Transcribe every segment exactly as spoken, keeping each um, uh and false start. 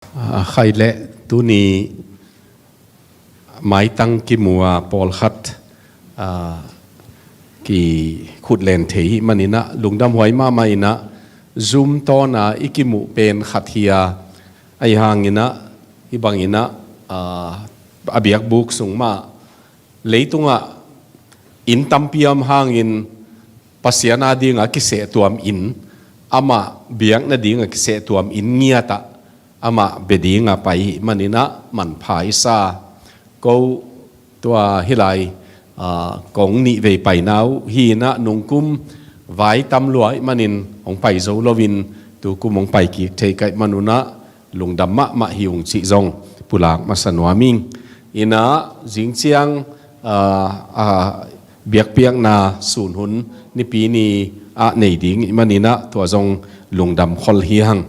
A khai leh tuni maitang kimu a pawlkhat, a, kikhutlen thei hi maninah lungdam huai mahmah inah Zoom tawna i kimuh pen khat hi a, ahi hanginah i banginah, a, a biakbuk sung mah leitungah inn tampi om hangin Pasian a dinga kisehtuam inn, amah biakna dinga kisehtuam inn ngiatah amah bia dinga pai hih maninah manpha i sa. Ko tua hilai, a, kong nih vei paina uh hinah nungkum vai tam lua ih manin hong pai zo loin tukum hong pai kik thei kaih manunah lungdam mahmah hi ung cih zong pulak masa nuam ing. Inah zingciang, a, a, biakpiakna sunhun nipi ni ah nei ding ih maninah tua zong lungdam khol hi hang.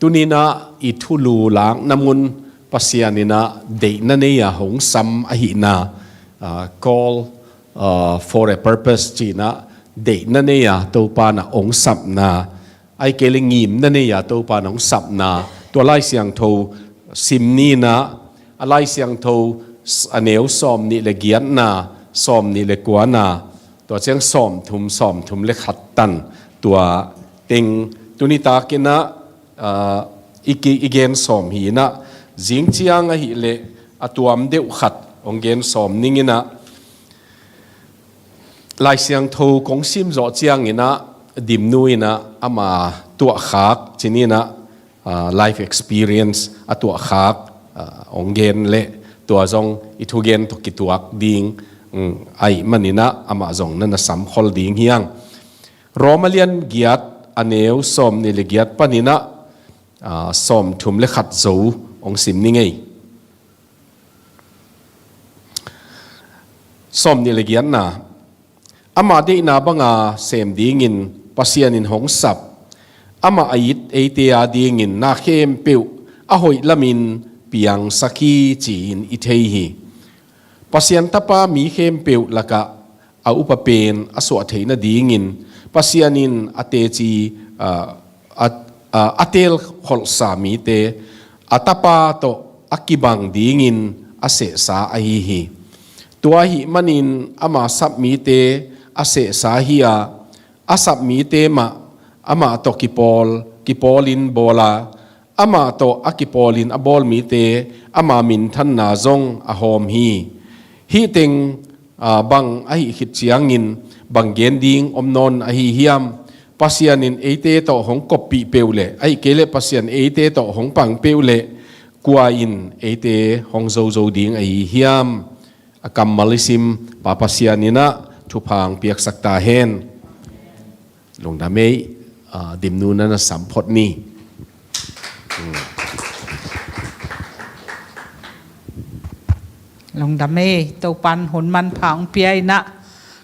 Tuninah i thulu lakna mun Pasian inah deihna nei a hong sam ahihna, a, call, a, for a purpose cinah deihna nei a Topa na hong sapna, ahi kei le ngimna nei a Topa na hong sapna, tua Lai Siangtho sim ninah, a Lai Siangtho s-, a neu sawm nih le giatna, sawm nih le kuana, tua ciang sawm thum, sawm thum le khat tan tua teng tunitakinah, a, i ki-, i gen sawm hi inah, zingciang ahih leh a tuam deuh khat hong gen sawm ninginah, Lai Siangtho kong sim zawh cianginah Dimnu inah ama tuahkhak cininah, a, life experience a tuahkhak, a, hong gen leh tua zong i thugen tawh kituak ding, um, aih maninah amah zong na na samkhol ding hiang. Roma lian giat a neu sawm nih le giat paninah, a, sawm thum le khat zo hong sim ni ngei. Sawm nih le giatna. Ama deihna banga sem dingin Pasian in hong sap, amah a it eite a dingin na khempeuh a hoih lamin piangsak hi ci-in i thei hi. Pasian Tapa mi khempeuh lakah a upa pen a suah theih nadingin Pasian in a teci, a, a, a, a teelkholhsa mite a Tapa tawh a kibang dingin a sehsa ahi hi. Tua ahih manin ama sap mite a sehsa hi a, a sap mite mah amah tawh kipawl, kipawlin bawl a, amah tawh a kipawlin a bawl mite ama minthanna zong a hawm hi. Hih teng, a, bang ahih khit ciangin bang gen ding om nawn ahi hiam? Pasian in eite tawh hong koppih peuh leh, ahih kei leh Pasian eite tawh hong pang peuh leh, kua in eite hong zozo ding ahi hiam? A kammal i sim Pa Pasian inah thupha hong piaksak ta hen. Lungdam ei, a, Dimnu na na sam phot ni. Lungdam ei, Topan hun manpha hong pia inah,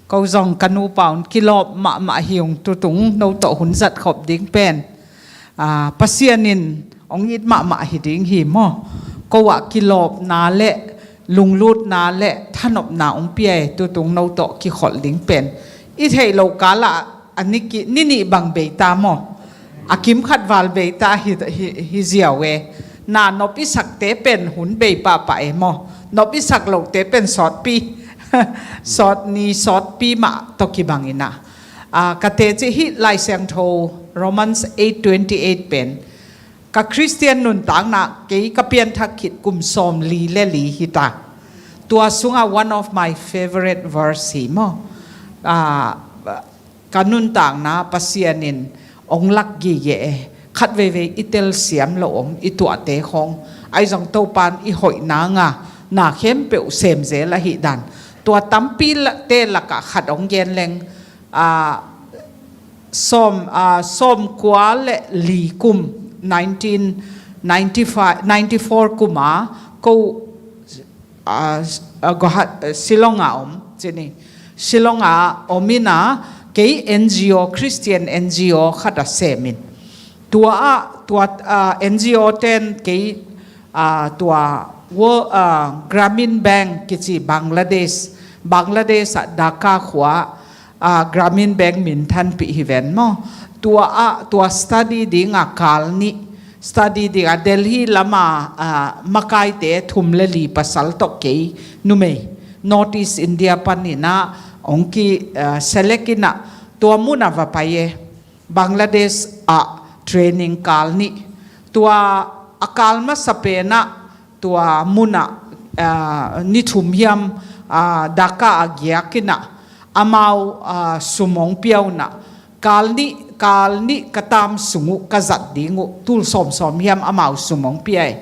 ko zong ka nupa un kilawp mahmah hi ung tutung no tawh hun zat khop ding pen. A, Pasian in hong it mahmah hi ding hi maw. Ko ah kilawpna le lunglutna le thanopna hong pia e, tutung no tawh kikholh ding pen. I theih loh kalah a ni ki-, ni nih bang bei ta maw? A kim khat val bei ta hi, hi, hi ziau e. Na nop i sakte pen hun bei pahpah e maw? Nop i sak lohte pen sawtpi. Sawt ni sawtpi mah tawh kibang inah. A, ka teci hih Lai Siangtho Romans eight twenty-eight pen ka Khristian nuntakna kei ka pianthak khit kum sawm li le li hi ta. Tua sungah one of my favorite verse hi maw. A, ka nuntakna Pasian in hong lak gige e. Khat veivei i telsiam lo om i tuahte khong. Ahi zong Topan i hoih nanga na khempeuh semzel ahih dan. Tua tampi la-, te lakah khat hong gen leng, a, sawm, a, sawm kua le li kum nineteen ninety-five, ninety-four kuma ko, a, a, Guahat-, a, Shillong a om, cini. Shillong a om ina kei N G O, Christian N G O khat a semin. Tua a, tua, a, N G O ten kei, a, tua wo-, a, Grameen Bank kici Bangladesh, Bangladesh a Dhaka khua, a, Grameen Bank minthanpih hi ven maw. Tua a, tua study dinga kal nih, study dingah Delhi lama, ah, makaite thum le li pasal tawh kei numei North East India paninah hong ki, ah, select inah tua munah va pai e. Bangladesh ah training kal nih. Tua a kal masa penah tua munah, ah, ni thum hiam, ah, Dhaka a giak inah amau, ah, sum hong pia unah kal nih, kal nih ka tam sung uh ka zat ding uh tul sawmsawm hiam amau sum hong pia e.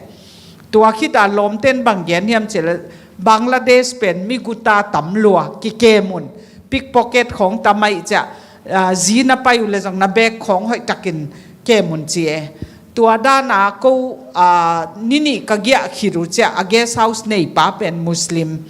Tua khit a lawmten bang gen hiam cih leh Bangladesh pen mi guta tam lua kikem un, pickpocket khawng tam ahih ciah, ah, zi na pai uh leh zong na bag khawng hoihtakin kem un ci e. Tua dana ko, ah, ni nih ka giah khit uh ciah a guest house neipa pen Muslim,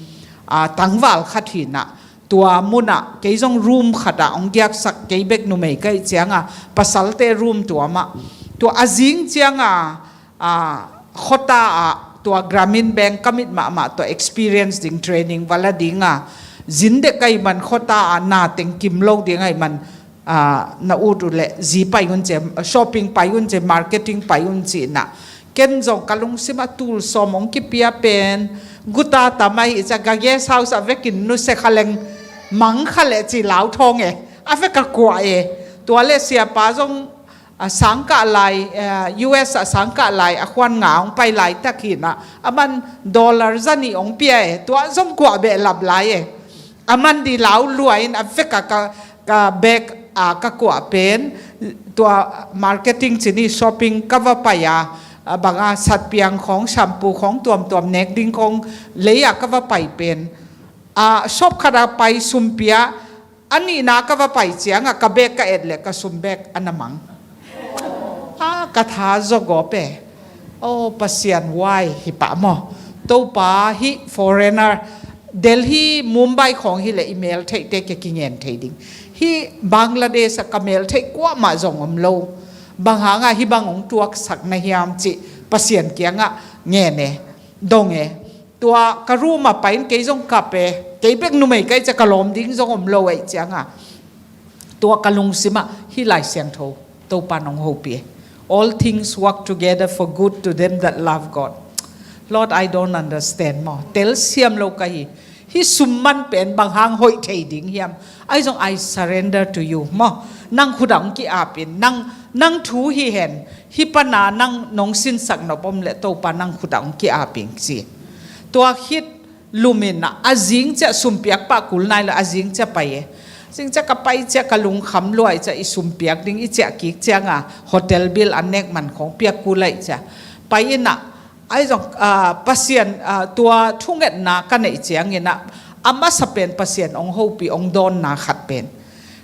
ah, tangval khat hinah tua munah kei zong room khatah hong giaksak, kei bek numei ka hih cianga pasalte room tua mah. Tua a zing cianga, ah, khuata ah tua Gramin Bank ka mit mahmah tua experience ding training va la dinga zin dek ahih man khuata ah na teng kim lo ding ahih man, ah, na ut uh leh zi pai un ci, shopping pai un ci, marketing pai un ci inah. Ken zong ka lungsim a tul sawm hong kipia pen guta tam ahih ciah ka guest house a vekin nusia kha leng mang kha leh ci lau thawng e. A vek a kuah e. Tua leh siapa zong, ah, sangkah lai, ah, U S ah sangkah lai a khuan nga hong pai laitak hinah a man dollar za nih hong pia e. Tua zong kuah behlap lai e. A man di lau lua in a vek a ka, ka bag a ka kuah pen tua marketing ci ni, shopping ka va pai a, a banga satpiang khawng, shampoo khawng tuamtuam nek ding khawng lei a ka va pai pen, a, shop khat a pai sum pia, a nihna ka va pai cianga ka bag ka et leh ka sum bag a na mang. A, ka tha zaw gawp e. O, Pasian, why hi pah maw? Topa, hih foreigner, Delhi, Mumbai khawng hileh i mel theihte kia kingen thei ding. Hih Bangladesh ah ka mel theih kuamah zong om lo. Bang hangah hih bang hong tuaksak na hiam cih Pasian kiangah ngen e, dong e. Tua ka room ah pai in kei zong kap e. Kei bek numei ka hih ciah ka lawm ding zong om lo ahih cianga tua ka lungsimah hih Lai Siangtho Topa nong hopih e. All things work together for good to them that love God. Lord, I don't understand maw. Telsiam lo ka hi. Hih sum man pen bang hang hoih thei ding hiam? Ahi zong I surrender to you maw. Nang khutah hong ki-ap in, nang, nang thu hi hen. Hih pana nang nong sinsak nop om leh Topa nang khutah hong ki-ap in ci. Tua khit lumin a, a zing ciah sumpiak pah kul nai lo, a zing ciah pai e. Zing ciah ka pai ciah ka lungkham luai ciah i sumpiak ding i ciah kik cianga hotel bill a nek man khawng piak kul ai ciah pai inah. Ahi zong, ah, Pasian, ah, tua thungetna ka neih cianginah a masa pen Pasian hong hopih hong dawnna khat pen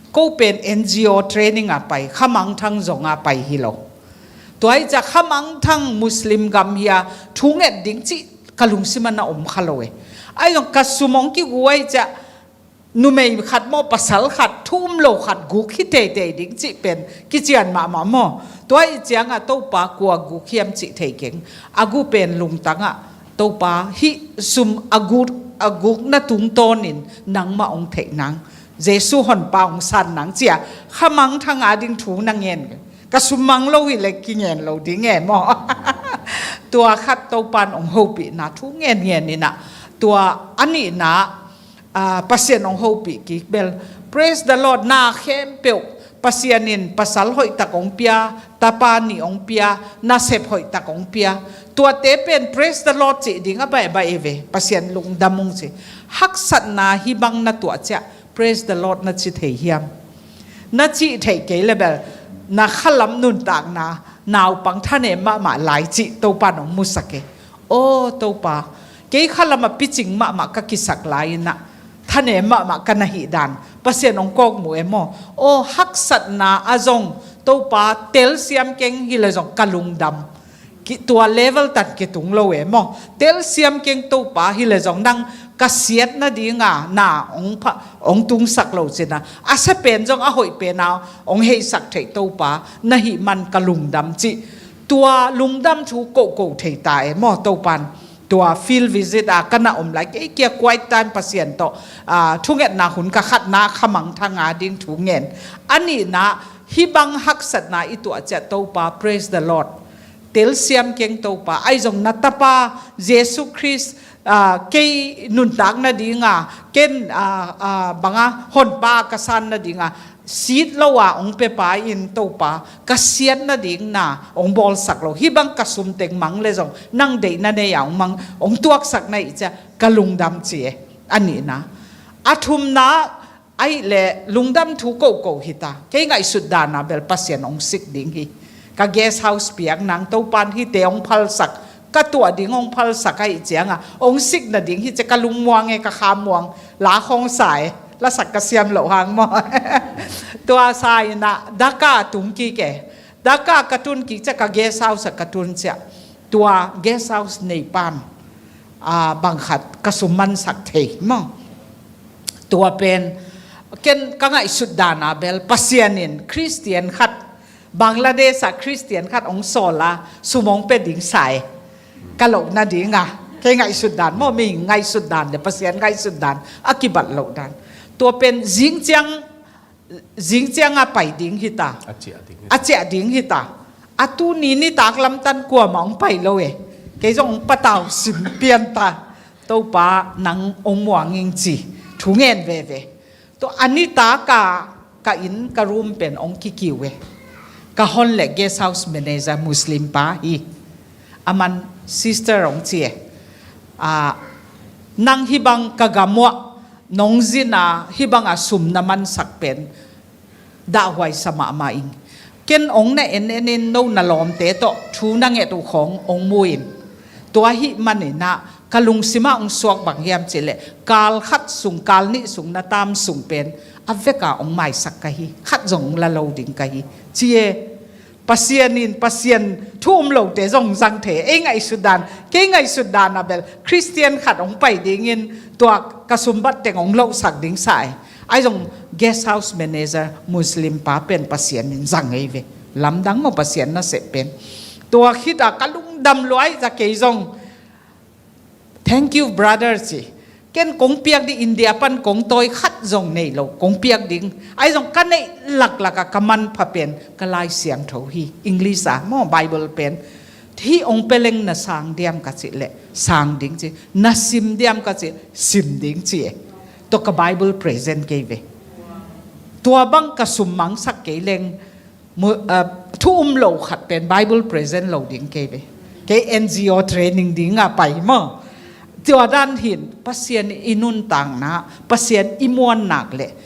ko pen N G O training a pai, khamangthang zonga pai hi lo. Tua hi ciah khamangthang Muslim gam hi a thunget ding cih ka lungsim ah na om kha lo e. Ahi zong ka sum hong kigu ahi ciah numei khat maw pasal khat thu um lo khat guk hi teitei ding cih pen kician mahmah maw. Tua hi ciangah Topa kua guk hiam cih thei keng. A gu pen lungtangah Topa hih sum a guk, a gukna tungtawnin nangmah hong theih nang, Jesu honpa hong san nang cia khamangthang a ding thu na ngen. Ka sum mang lo hileh kingen lo ding e maw. Tua khat Topan hong hopihna thu ngen ngen inah tua a nihna, ah, Pasian hong hopih kik bel. Praise the Lord, na khempeuh Pasian in pasal hoihtak hong pia, tapa nih hong pia, nasep hoihtak hong pia. Tuate pen praise the Lord cih ding a baihbaih hi ve, Pasian lungdam ung ci. Haksatna hih bang na tuah ciah praise the Lord na ci thei hiam? Na cih theih kei le bel na khalam nuntakna naupang thanem mahmah lai cih Topa nong musak e. Aw Topa, kei khalam a picing mahmah ka kisak lai inah thanem mahmah ka na hih dan Pasian hong kawk mu e maw. Aw haksatna a zong Topa telsiam keng hileh zong ka lungdam. Tua level tan kitung lo e maw. Telsiam keng Topa hileh zong nang ka siat nadinga na hong pha, hong tungsak lo cina a sia pen zong a hoih pena hong heihsak theih Topa na hih man ka lungdam cih. Tua lungdam thu kohkoh thei ta e maw Topan. Tua field visit a ka na om lai kei kia quiet time Pasian tawh, ah, thungetna hun ka khatna khamangthang a ding thu ngen. A nihna hih bang haksatna i tuah ciah Topa praise the Lord. telsiam keng Topa, ahi zong na tapa Jesu Khrist, ah, kei nuntak nadinga, ken, ah, ah, banga honpa ka san nadinga, sit lo a hong pepa in Topa, ka siat nading na hong bawlsak lo. Hih bang ka sum teng mang le zong, nang deih na nei a hong mang, hong tuaksak na hih ciang, ka lungdam ci e. A nihna. A thumna, ahih leh lungdam thu koko hi ta. Kei ngaihsut dan a bel Pasian hong sik ding hi. Ka guest house piak nang Topan hihte hong phalsak, ka tuah ding hong phalsak ahih cianga, hong sik nading hi ci a ka lungmuang e, ka khamuang, la khawng sa e, lasak ka siam loh hang maw. Tua sa in ah, Dhaka tung kik e. Dhaka ka tun kik ciang, ka guest house ah ka tun ciang, tua guest house neipan, ah, bang khat ka sum mansak thei maw. Tua pen, ken ka ngaihsut dan a bel, Pasian in Khristian khat, Bangladesh ah Khristian khat hong sawl a, sum hong pia ding sa e. Ka loh nadinga, kei ngaihsut dan maw, mi ngaihsut dan le Pasian ngaihsut dan a kibat loh dan. Tua pen zing ciang, zing cianga pai ding hi ta. A ciah ding hi. A ciah ding hi ta. A tuni nitak lamtan kuamah hong pai lo e. Kei zong hong patau sim pian ta. Topa nang hong muang ing ci. Thu ngen veve. Tua a nitak a ka inn ka room pen hong kikiu e. Ka hon le guest house manager Muslim pa hi. Aman sister hong ci e. Ah, nang hih bang ka gam uah nong zin a, hih banga sum na mansak pen dahhuai sa mahmah ing. Ken hong na en en in no na lawmte tawh thu na nget uh khawng hong mu in. Tua ahih manin ah ka lungsim ah hong suak bang hiam cih leh, kal khat sung, kal nih sung na tam sung pen a vek a hong maisak ka hi, khat zong hong la lo ding ka hi, ci e. Pasian in, Pasian thu um lote zong zang thei. Ei ngaihsut dan, kei ngaihsut dan a bel Khristian khat hong pai dingin tua ka sumbat teng hong lohsak ding sa e. Ahi zong guest house manager Muslim pa pen Pasian in zang ei ve. Lamdang maw Pasian nasep pen. Tua khit a ka lungdam lua ahih ciang kei zong, "Thank you, brother," ci. Ken kong piak ding India pan kong tawi khat zong nei lo, kong piak ding. Ahi zong ka neih laklak a ka manpha pen ka Lai Siangtho hi. English a maw, Bible pen. Hih hong pia leng na sang diam ka cih leh sang ding ci. Na sim diam ka cih, sim ding ci e. Tua ka Bible present kei ve. Tua bang ka sum mangsak kei leng, mu-, ah, thu um lo khat pen Bible present lo ding kei ve. Kei N G O training ding a pai maw. Tua dan hin Pasian i nuntakna, Pasian i muan nak leh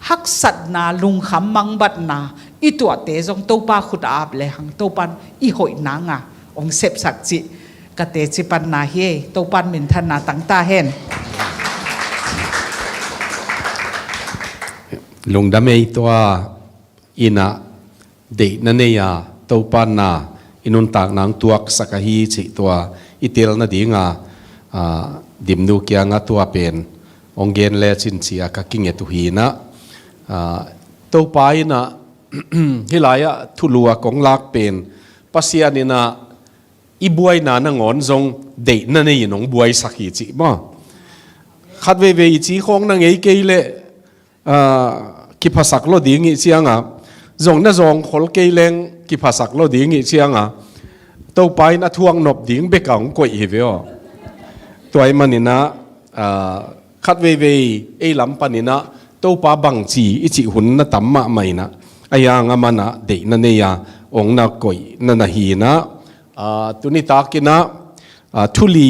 haksatna, lungkham mangbatna i tuahte zong Topa khut a ap lehang Topan i hoih nanga hong sepsak cih ka teci panna hi ei. Topan minthanna tang ta hen. Lungdam ei. Tua inn ah deihna nei a, Topa na i nuntakna hong tuaksak ahi cih tua i tel nadinga, ah, Dimnu kiangah tua pen hong gen lecin ci a ka kinget uh hi in ah, ah, Topa in ah hih lai-ah thulu a kong lak pen Pasian in ah i buaina nangawn zong deihna nei in hong buaisak hi cih maw. Khat veivei i ci khawng na ngei kei leh, ah, kiphasak lo ding ih cianga, zong na zawng khol kei leng kiphasak lo ding ih cianga, Topa in a thuak nop ding bek a hong koih hi ve aw. Tua ahih manin ah, ah, khat veivei ei lam panin ah Topa bangci i cih hun na tam mahmah in ah, ahi hang aman ah deihna nei a hong na koih na na hi in ah, ah, tuni takin ah, ah, thuli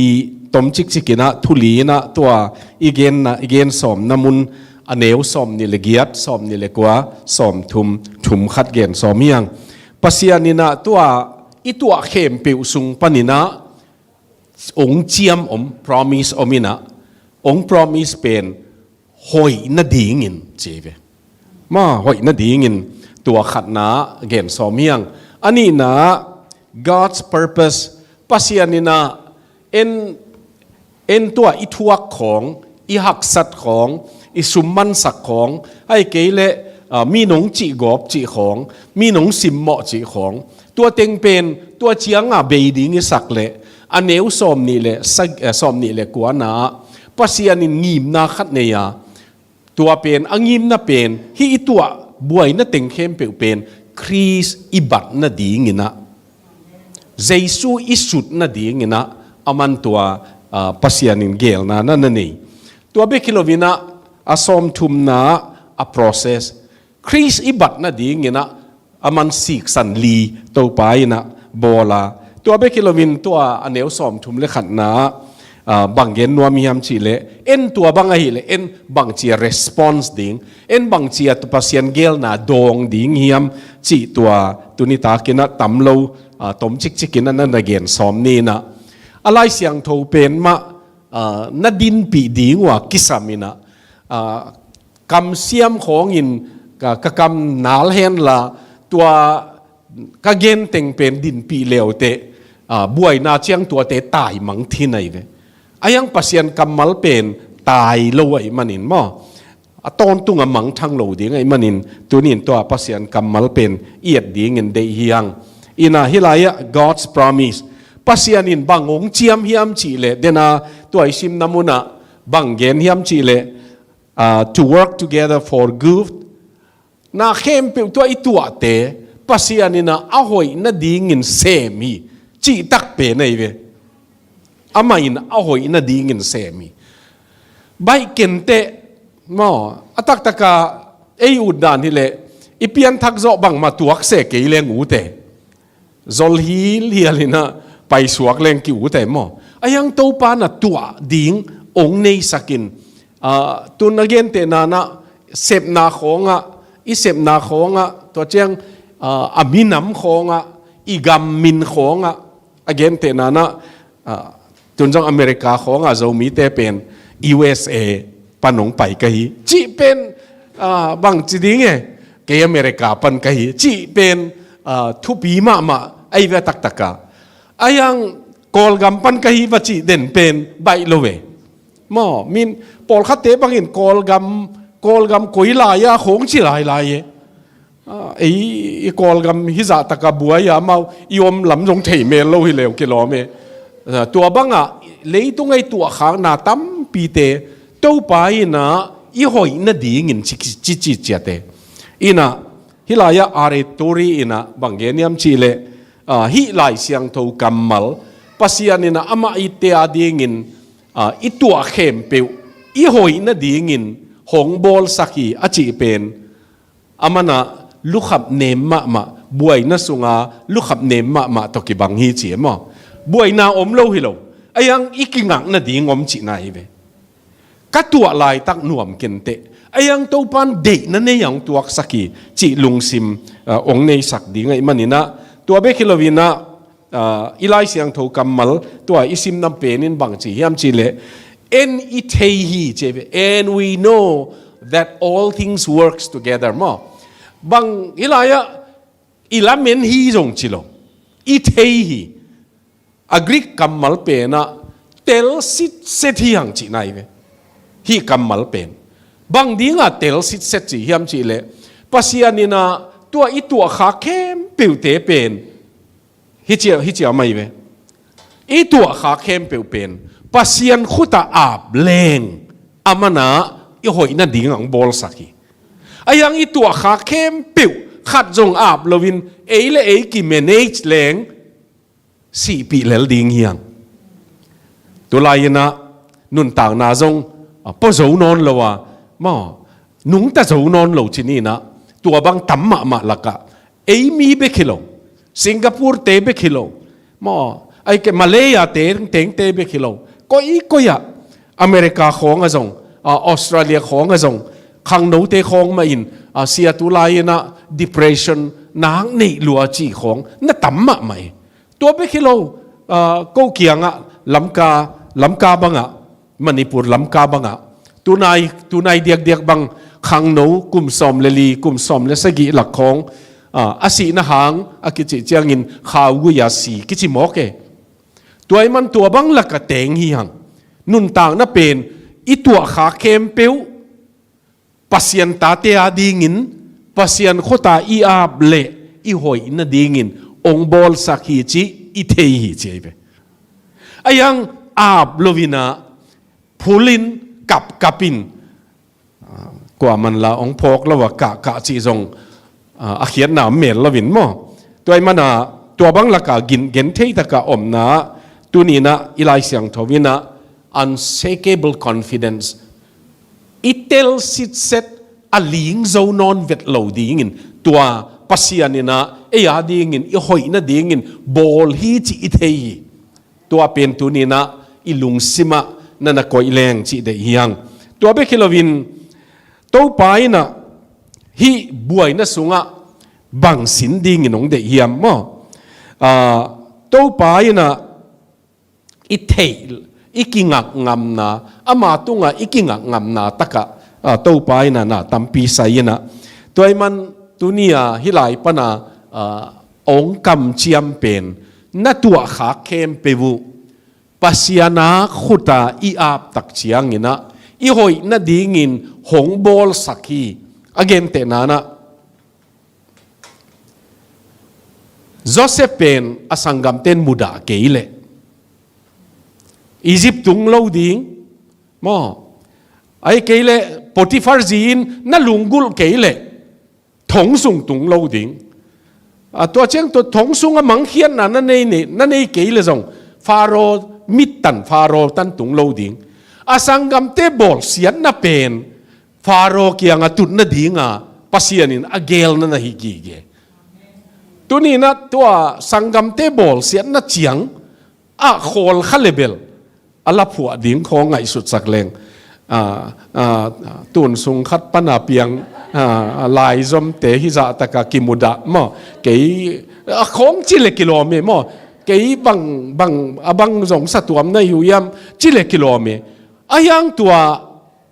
tom cikcik in ah, thuli in ah tua i genna, i gen sawmna mun a neu sawmnih le giat, sawmnih le kua, sawmthum, thum khat gen sawm hi hang. Pasian in ah tua i tuah khempeuh sung panin ah hong ciam om, promise om in ah, hong promise pen hoih nadingin ci ve. Maw, hoih nadingin tua khatna gen sawm hi hang. A nihna, God's purpose, Pasian in ah en, en tua i thuak khawng, i haksat khawng, i sum mansak khawng, ahih kei leh, ah, mi nong cih gawp cih khawng, mi nong simmawh cih khawng, tua teng pen, tua cianga bei ding i sak leh, a neu sawmnih le sag-, eh, sawmnih le kuana ah Pasian in ngimna khat nei a, tua pen, a ngimna pen, hih i tuah buaina teng khempeuh pen Khrist i bat nadingin ah, Jesu i sut nadingin ah aman tua, ah, Pasian in gelna na na nei. Tua bek hi loin ah a sawmthumna ah a process, Khrist i bat nadingin ah aman siksan li Topa in ah bawl a. Tua bek hi loin tua a neu sawmthum le khatna ah, ah, bang gen nuam hiam cih leh, en tua bang ahih leh en bangci a response ding, en bangci a Pasian gelna dawng ding hiam cih tua tuni takin ah tam lo, ah, tom cikcik in ah na na gen sawm ni in ah, a Lai Siangtho pen mah, ah, na dinpih ding uh a kisam in ah, ah, kamsiam khawngin ka, ka kam nal hen la, tua ka gen teng pen dinpih le uh teh, ah, buaina ciang tuate taimang thin ahi ve. A hiang Pasian kammal pen tai lo ahih manin maw, a tawntung a mangthang lo ding ahih manin, tuni in tua Pasian kammal pen i et dingin deih hi hang. In ah hih lai ah God's promise, Pasian in bang hong ciam hiam cih leh, den a tua i simna mun ah bang gen hiam cih leh, ah, to work together for good. Na khempeuh tua i tuahte Pasian in ah a hoih nadingin sem hi, cih tak pen ahi ve. Amah in a hoih nadingin sem hi. Baih ken teh maw, a taktak a ei ut dan hi leh i pianthak zawh bangmah tuak se kei leng ut e. Zol hilhial in ah paisuak leng ki ut e maw. A hiang Topa in ah tuah ding hong neisak in, ah, tun a gentehna in ah sepna khawng ah, i sepna khawng ah, tua ciang, ah, a minam khawng ah, i gam min khawng ah, a gentehna in ah, ah, tun zong America khawng ah Zomite pen U S A pan hong pai ka hi cih pen, ah, bangci ding e, kei America pan ka hi cih pen, ah, thupi mahmah ahi ve a taktak a. A hiang Kawlgam pan ka hi va cih den pen baih lo ve. Maw, min pawlkhatte bangin Kawlgam, Kawlgam koi lai a khawng ci lailai e. Ah, ei, i Kawlgam hih zah tak a buai a, amau i om lam zong thei mel lo hi leh kilawm e. Ah, tua bang ah leitung a i tuahkhakna tampite Topa in ah i hoih nadingin ci, ci, ci ciat e. In ah hih lai ah Ari Turi in ah bang gen hiam cih leh, ah, hih Lai Siangtho kammal, Pasian in ah amah itte a dingin, ah, i tuah khempeuh i hoih nadingin hong bawlsak hi a cih pen, amah in ah lukhap nem mahmah, buaina sung a lukhap nem mahmah tawh kibang hi ci e maw. Buaina om lo hi lo, a hiang i kingak nading om cihna hi ve. Ka tuah laitak nuam ken teh, a hiang Topa in deihna nei a hong tuaksak hi cih lungsim, ah, hong neisak ding ahih manin ah, tua bek hi loin ah, ah, i Lai Siangtho kammal tua i simna pen in bang ci hiam cih leh, en i thei hi ci ve, and we know that all things works together maw. Bang hih lai ah i lamen hi zong ci lo, i thei hi. A Greek kammal pen ah tel sitset hi hang cihna hi ve. Hih kammal pen bang ding a tel sitset ci hiam cih leh, Pasian in ah tua i tuahkhak khempeuhte pen, hi cia, hi cia mai ve. I tuahkhak khempeuh pen Pasian khut ah ap leng, amah in ah i hoih nading a hong bawlsak hi. A hiang i tuahkhak khempeuh khat zong ap loin ei le ei ki-manage leng, sihpih lel ding hi hang. Tulai in ah nuntakna zong, ah, pua zo nawn lo a, maw, nungta zo nawn lo ci ni in ah, tua bang tam mahmah lak ah, ei mi bek hi lo, Singapore te bek hi lo, maw, ahih kei leh Malaya te, tengte bek hi lo, koikoi ah, America khawng ah zong, ah, Australia khawng ah zong, khangnote khawng mah in, ah, sia tulai in ah depression nak neih lua ci khawng na tam mahmah hi. Tua bek hi lo, ah, ko kiangah Lamka, Lamka bangah, Manipur Lamka bangah, tunai, tunai diakdiak bang khangno kum sawm le li, kum sawm le sagih lak khawng, ah, a sihna hang a kicih ciangin khaugui a si kici mawk e. Tua ahih man tua bang lak ah teng hi hang. Nuntakna pen i tuahkhak khempeuh Pasian tate a dingin, Pasian khut ah i ap leh i hoih nadingin hong bawlsak hi cih i thei hi ci ahi ve. A hiang ap loin ah, phulin, kapkapin, ah, kuaman la hong phawk lo a kahkah cih zong, ah, a khiatna om mel loin maw. Tua ahih man ah, Tua bang laka gin, genthei taka omna, tuninah i Lai Siangtho inah unshakable confidence, i tel sitset a ling zo nawn vet lo dingin, tua Pasian inah ei a dingin i hoihna dingin bawl hi cih i thei hi. Tua pen tuninah i lungsimah na na koih leng cih deih hiang. Tua bek hi loin Topa inah hih buaina sungah bang sin dingin hong deih hiam maw? Ah, Topa inah i theih, i kingakngamna, ama tungah i kingakngamna takah, ah, Topa inah na tampi sai inah. Tua ahih man tuni-a hih lai pana, ah, hong kamciam pen na tuahkhak khempeuh uh Pasian a khuta i aptak cianginah i hoih nadingin hong bawlsak hi. A gentehna nah, Joseph pen a sanggamten mudah kei leh Egypt tung lo ding maw? Ahih kei leh Potiphar zi-in na lunggulh kei leh thong sung tung lo ding. A, tua ciang tua thong sungah mangkhiatna na nei, nei, na nei kei leh zong Pharaoh mittan, Pharaoh tan tung lo ding. A sanggamte bawlsiatna pen Pharaoh kiangah tut nadinga Pasian in a gelna na hi gige. Tuninah tua sanggamte bawlsiatna ciang a khawl kha lebel a laphuah ding khawng ngaihsutsak leng. Ah, ah, tun sung khat pana piang, ah, laizomte hizah taka kimudah maw? Kei, ah, khawng ci le kilawm e maw? Kei bang, bang, a bang zong sa tuam na hi uh hiam? Ci le kilawm e. A hiang tua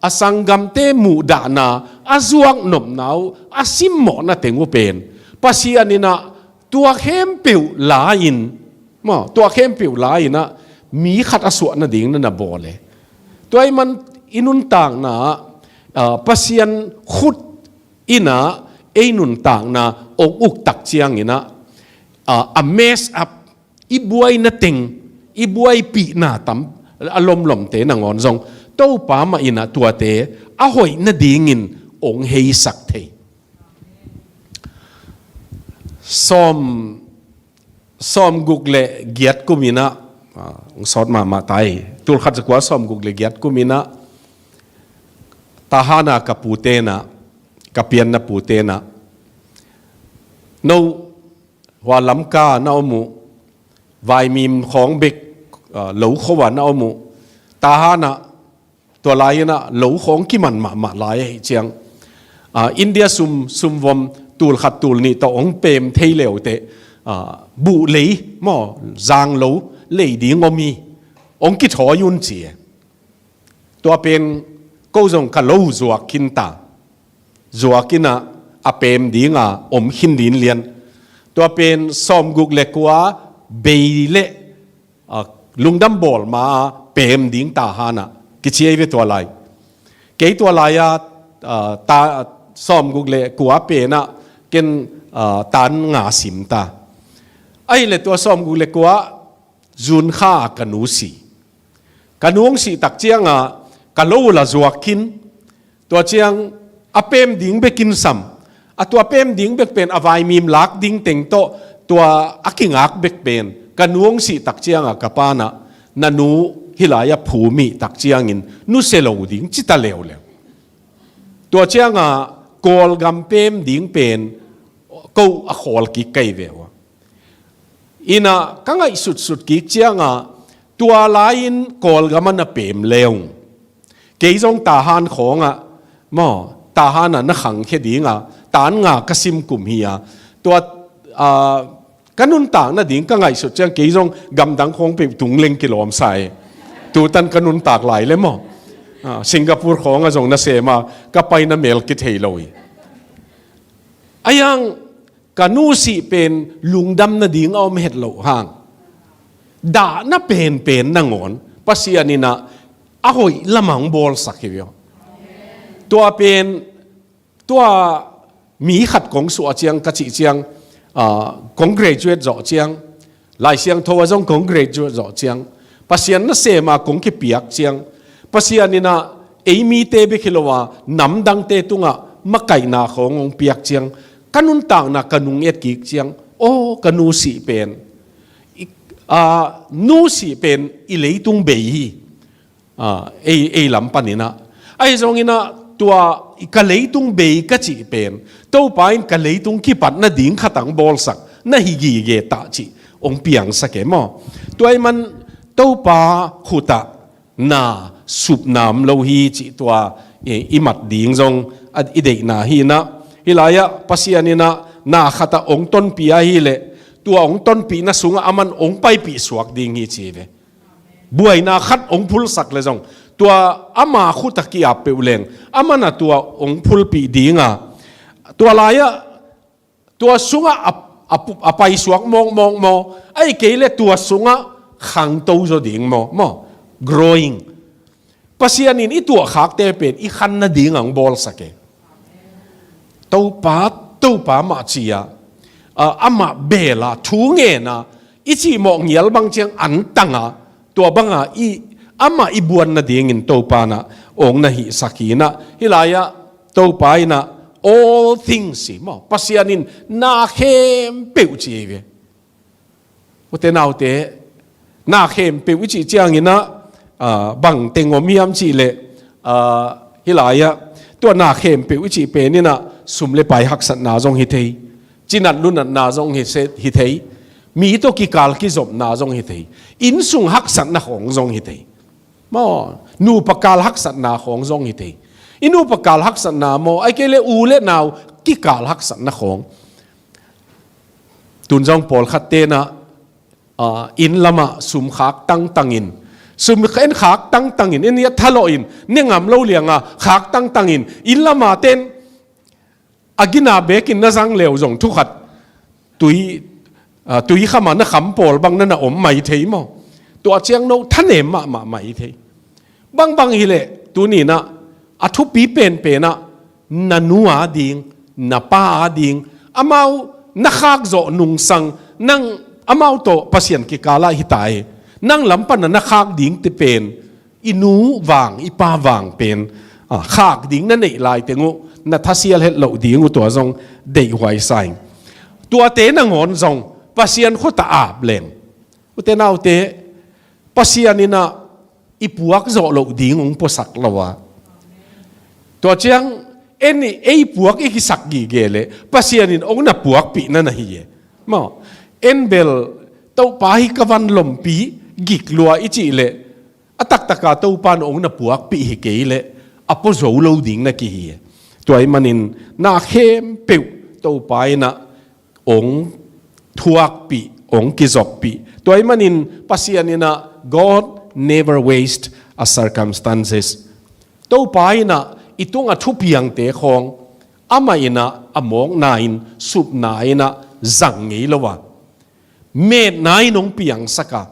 a sanggamte muhdahna, a zuak nopna uh, a simmawhna teng uh pen Pasian inah tua khempeuh la-in, maw, tua khempeuh la-inah mi khat a suah nading na na bawl e. Tua ahih man i nuntakna ah, ah, Pasian khut inah ei nuntakna hong uktak cianginah, ah, a mess up, i buaina teng, i buaipihna tam, a lomlomte nangawn zong Topa mah inah tuate a hoih nadingin hong heisak thei. Sawm, sawmguk le giat kum inah, ah, hong sawt mahmah ta hi. Tulkhat zakua sawmguk le giat kum inah, Tahan a ka pu tenah, ka pianna pu tenah, no, hua Lamka na om uh, vaimim khawng bek, ah, lo kho ah na om uh, Tahan ah, tua lai inah lo khawng kiman mahmah lai ahih ciang, ah, India sum, sumvom tulkhat tulnih tawh hong pem thei le uh teh, ah, buh lei maw, zang lo lei ding om hi, hong kithawi un ci e. Tua pen ko zong ka lo zuak khin ta. Zuak inah a pem dinga om khin ding lian. Tua pen sawmguk le kua bei le, ah, lungdam bawl ma-a pem ding Tahan ah kici ei ve tua lai. Kei tua lai-a, ah, ta, sawmguk le kua penah ken, ah, tan nga sim ta. Ahih leh tua sawmguk le kua June kha ka nu si. Ka nu hong sih tak cianga ka lo la zuak khin. Tua ciang a pem ding bekin sam. A tua pem ding bek pen a vaimim lak ding teng tawh tua a kingak bek pen. Ka nu hong sih tak cianga ka panah na nu hih lai-ah phum hih tak ciangin nusia lo ding ci ta leuleu. Tua cianga Kawlgam pem ding pen ko a khawl kik kei ve uh a. Inah ka ngaihsutsut kik cianga tua lai-in Kawlgam ah na pem leung. Kei zong Tahan khawngah maw, Tahan ah na khangkhia dinga tan nga ka sim kum hi a. Tua, ah, ka nuntak nading ka ngaihsut ciang kei zong gamdang khawng peuh tung leng kilawm sa e. Tutan ka nuntak lai le maw. Ah, Singapore khawngah zong na sem a, ka paina mel kithei lo hi. A hiang ka nu sih pen lungdam nading a om het loh hang, dahna penpen nangawn Pasian inah a hoih lamah hong bawlsak hi ve uh. Tua pen, tua mi khat kong suah ciang ka cih ciang, ah, kong graduate zawh ciang, Lai Siangtho ah zong kong graduate zawh ciang, Pasian nasema kong kipiak ciang, Pasian inah ei mite bek hi lo a namdangte tungah makaihna khawng hong piak ciang, ka nuntakna ka nung et kik ciang, Aw, ka nu sih pen, i, a, nu sih pen i leitung bei hi. A, ei, ei lam paninah. Ahi zonginah tua ka leitung bei ka cih pen, Topa in ka leitung kipat nading khatang bawlsak na hi gige tah cih hong piangsak e maw? Tua ahih man Topa khutah na supna om lo hi cih tua i, i mat ding zong a, i deihna hinah. Hih lai-ah Pasian innah na khatah hong tonpih ahileh tua hong tonpihna sungah aman hong paipih suak ding hi ci ve. Buaina khat hong phulsak le zong tua ama khutah ki-ap peuh leng amanah tua hong phulpih dinga, tua lai-ah tua sungah a, a, a paisuak mawkmawk maw, ahih kei le tua sungah khangto zaw ding maw, maw, growing. Pasian in i tuahkhakte pen i khan nading ang bawlsak e. Topa, Topa mah ci-a, a, amah bela thu ngena i cihmawh ngial bang ciang antanga, tua banga i, amah i buan nadingin Topa na hong na hihsak hinah. Hih lai-ah Topa innah all things hi maw, Pasian in na khempeuh ci hi ve. Ute naute, na khempeuh i cih cianginah, a, bang teng om hiam cihleh, a, hih lai-ah tua na khempeuh i cih peninah sum le pai haksatna zong hi thei, cinat lunatna zong hi se, hi thei, mi tawh kikal kizopna zong hi thei, innsung haksatna khawng zong hi thei. Maw, nupa kal haksatna khawng zong hi thei. I nupa kal haksatna maw, ahih kei le u le nau kikal haksatna khawng. Tun zong pawlkhat tenah, a, inn lamah sum khak tangtangin, sum en khak tangtangin, en ia thalawhin, ne ngam lo lianga khak tangtangin, inn lama ten a gina bekin na zang leu zong thukhat tui, a, tui khama na kham pawl bang na na om mai thei maw? Tua ciang no thanem mahmah mai thei. Bangbang hileh tuninah a thupi penpenah na nu ading, na pa ading, amau na khakzawh nungsang, nang amau tawh Pasian kikalah hita e. Nang lam pana na khak ding te pen i nu vang, i pa vang pen, a, khak ding na neih lai teng uh na thasial het loh ding uh tua zong deihhuai sa ing. Tuate nangawn zong Pasian khutah ap leng, ute naute, Pasian innah i puak zawh loh ding hong puasak lo a. Tua ciang en i, ei puak i kisak gige leh Pasian in hong na puakpihna na hi e. Maw, en bel Topa hi ka van lompi gik lua i cih leh a taktaka Topa in hong na puakpih hi kei leh a pua zo lo ding na kihi e. Tua ahih manin na khempeuh Topa innah hong thuakpih, hong kizoppih. Tua ahih manin Pasian innah God never waste a circumstances. Topa innah i tunga thupiangte khawng amah innah a mawkna in, supna innah zang ngei lo a, metna in hong piangsak a,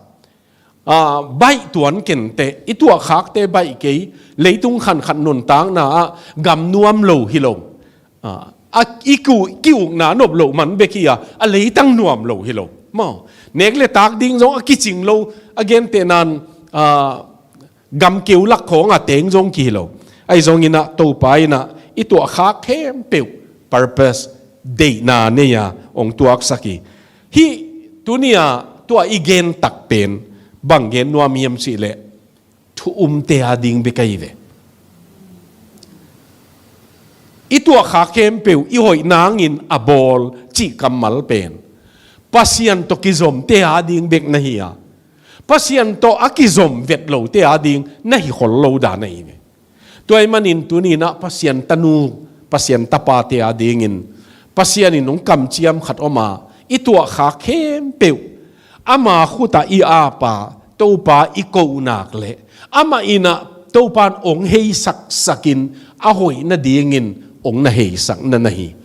a, baih tuan kenteh, i tuahkhakte baih kei, leitung khankhat nuntakna ah gam nuam lo hi lo. A, a, i ku, ki-ukna nop loh man bek hi a, a leitang nuam lo hi lo. Maw, nek le tak ding zong a kicing lo, a gentehna'n, a, gamkeu lak khawng a teng zong kihi lo. Ahi zonginah Topa innah i tuahkhak khempeuh purpose, deihna nei-a hong tuaksak hi. Hih tuni-a tua i gen takpen bang gen nuam hiam cihleh thu umte ading bek ahi ve. I tuahkhak khempeuh i hoih nangin a bawl cih kammal pen Pasian tawh kizomte ading bek na hi a, Pasian tawh a kizom vet lote ading na hi khol lo dan ahi ve. Tua ahih manin tuninah Pasian tanu, Pasian tapate adingin Pasian in hong kamciam khat om a, i tuahkhak khempeuh ama khutah i apa, Topa i kohnak le amah innah Topa in hong heisaksakin a hoih nadingin hong na heisakna na hi.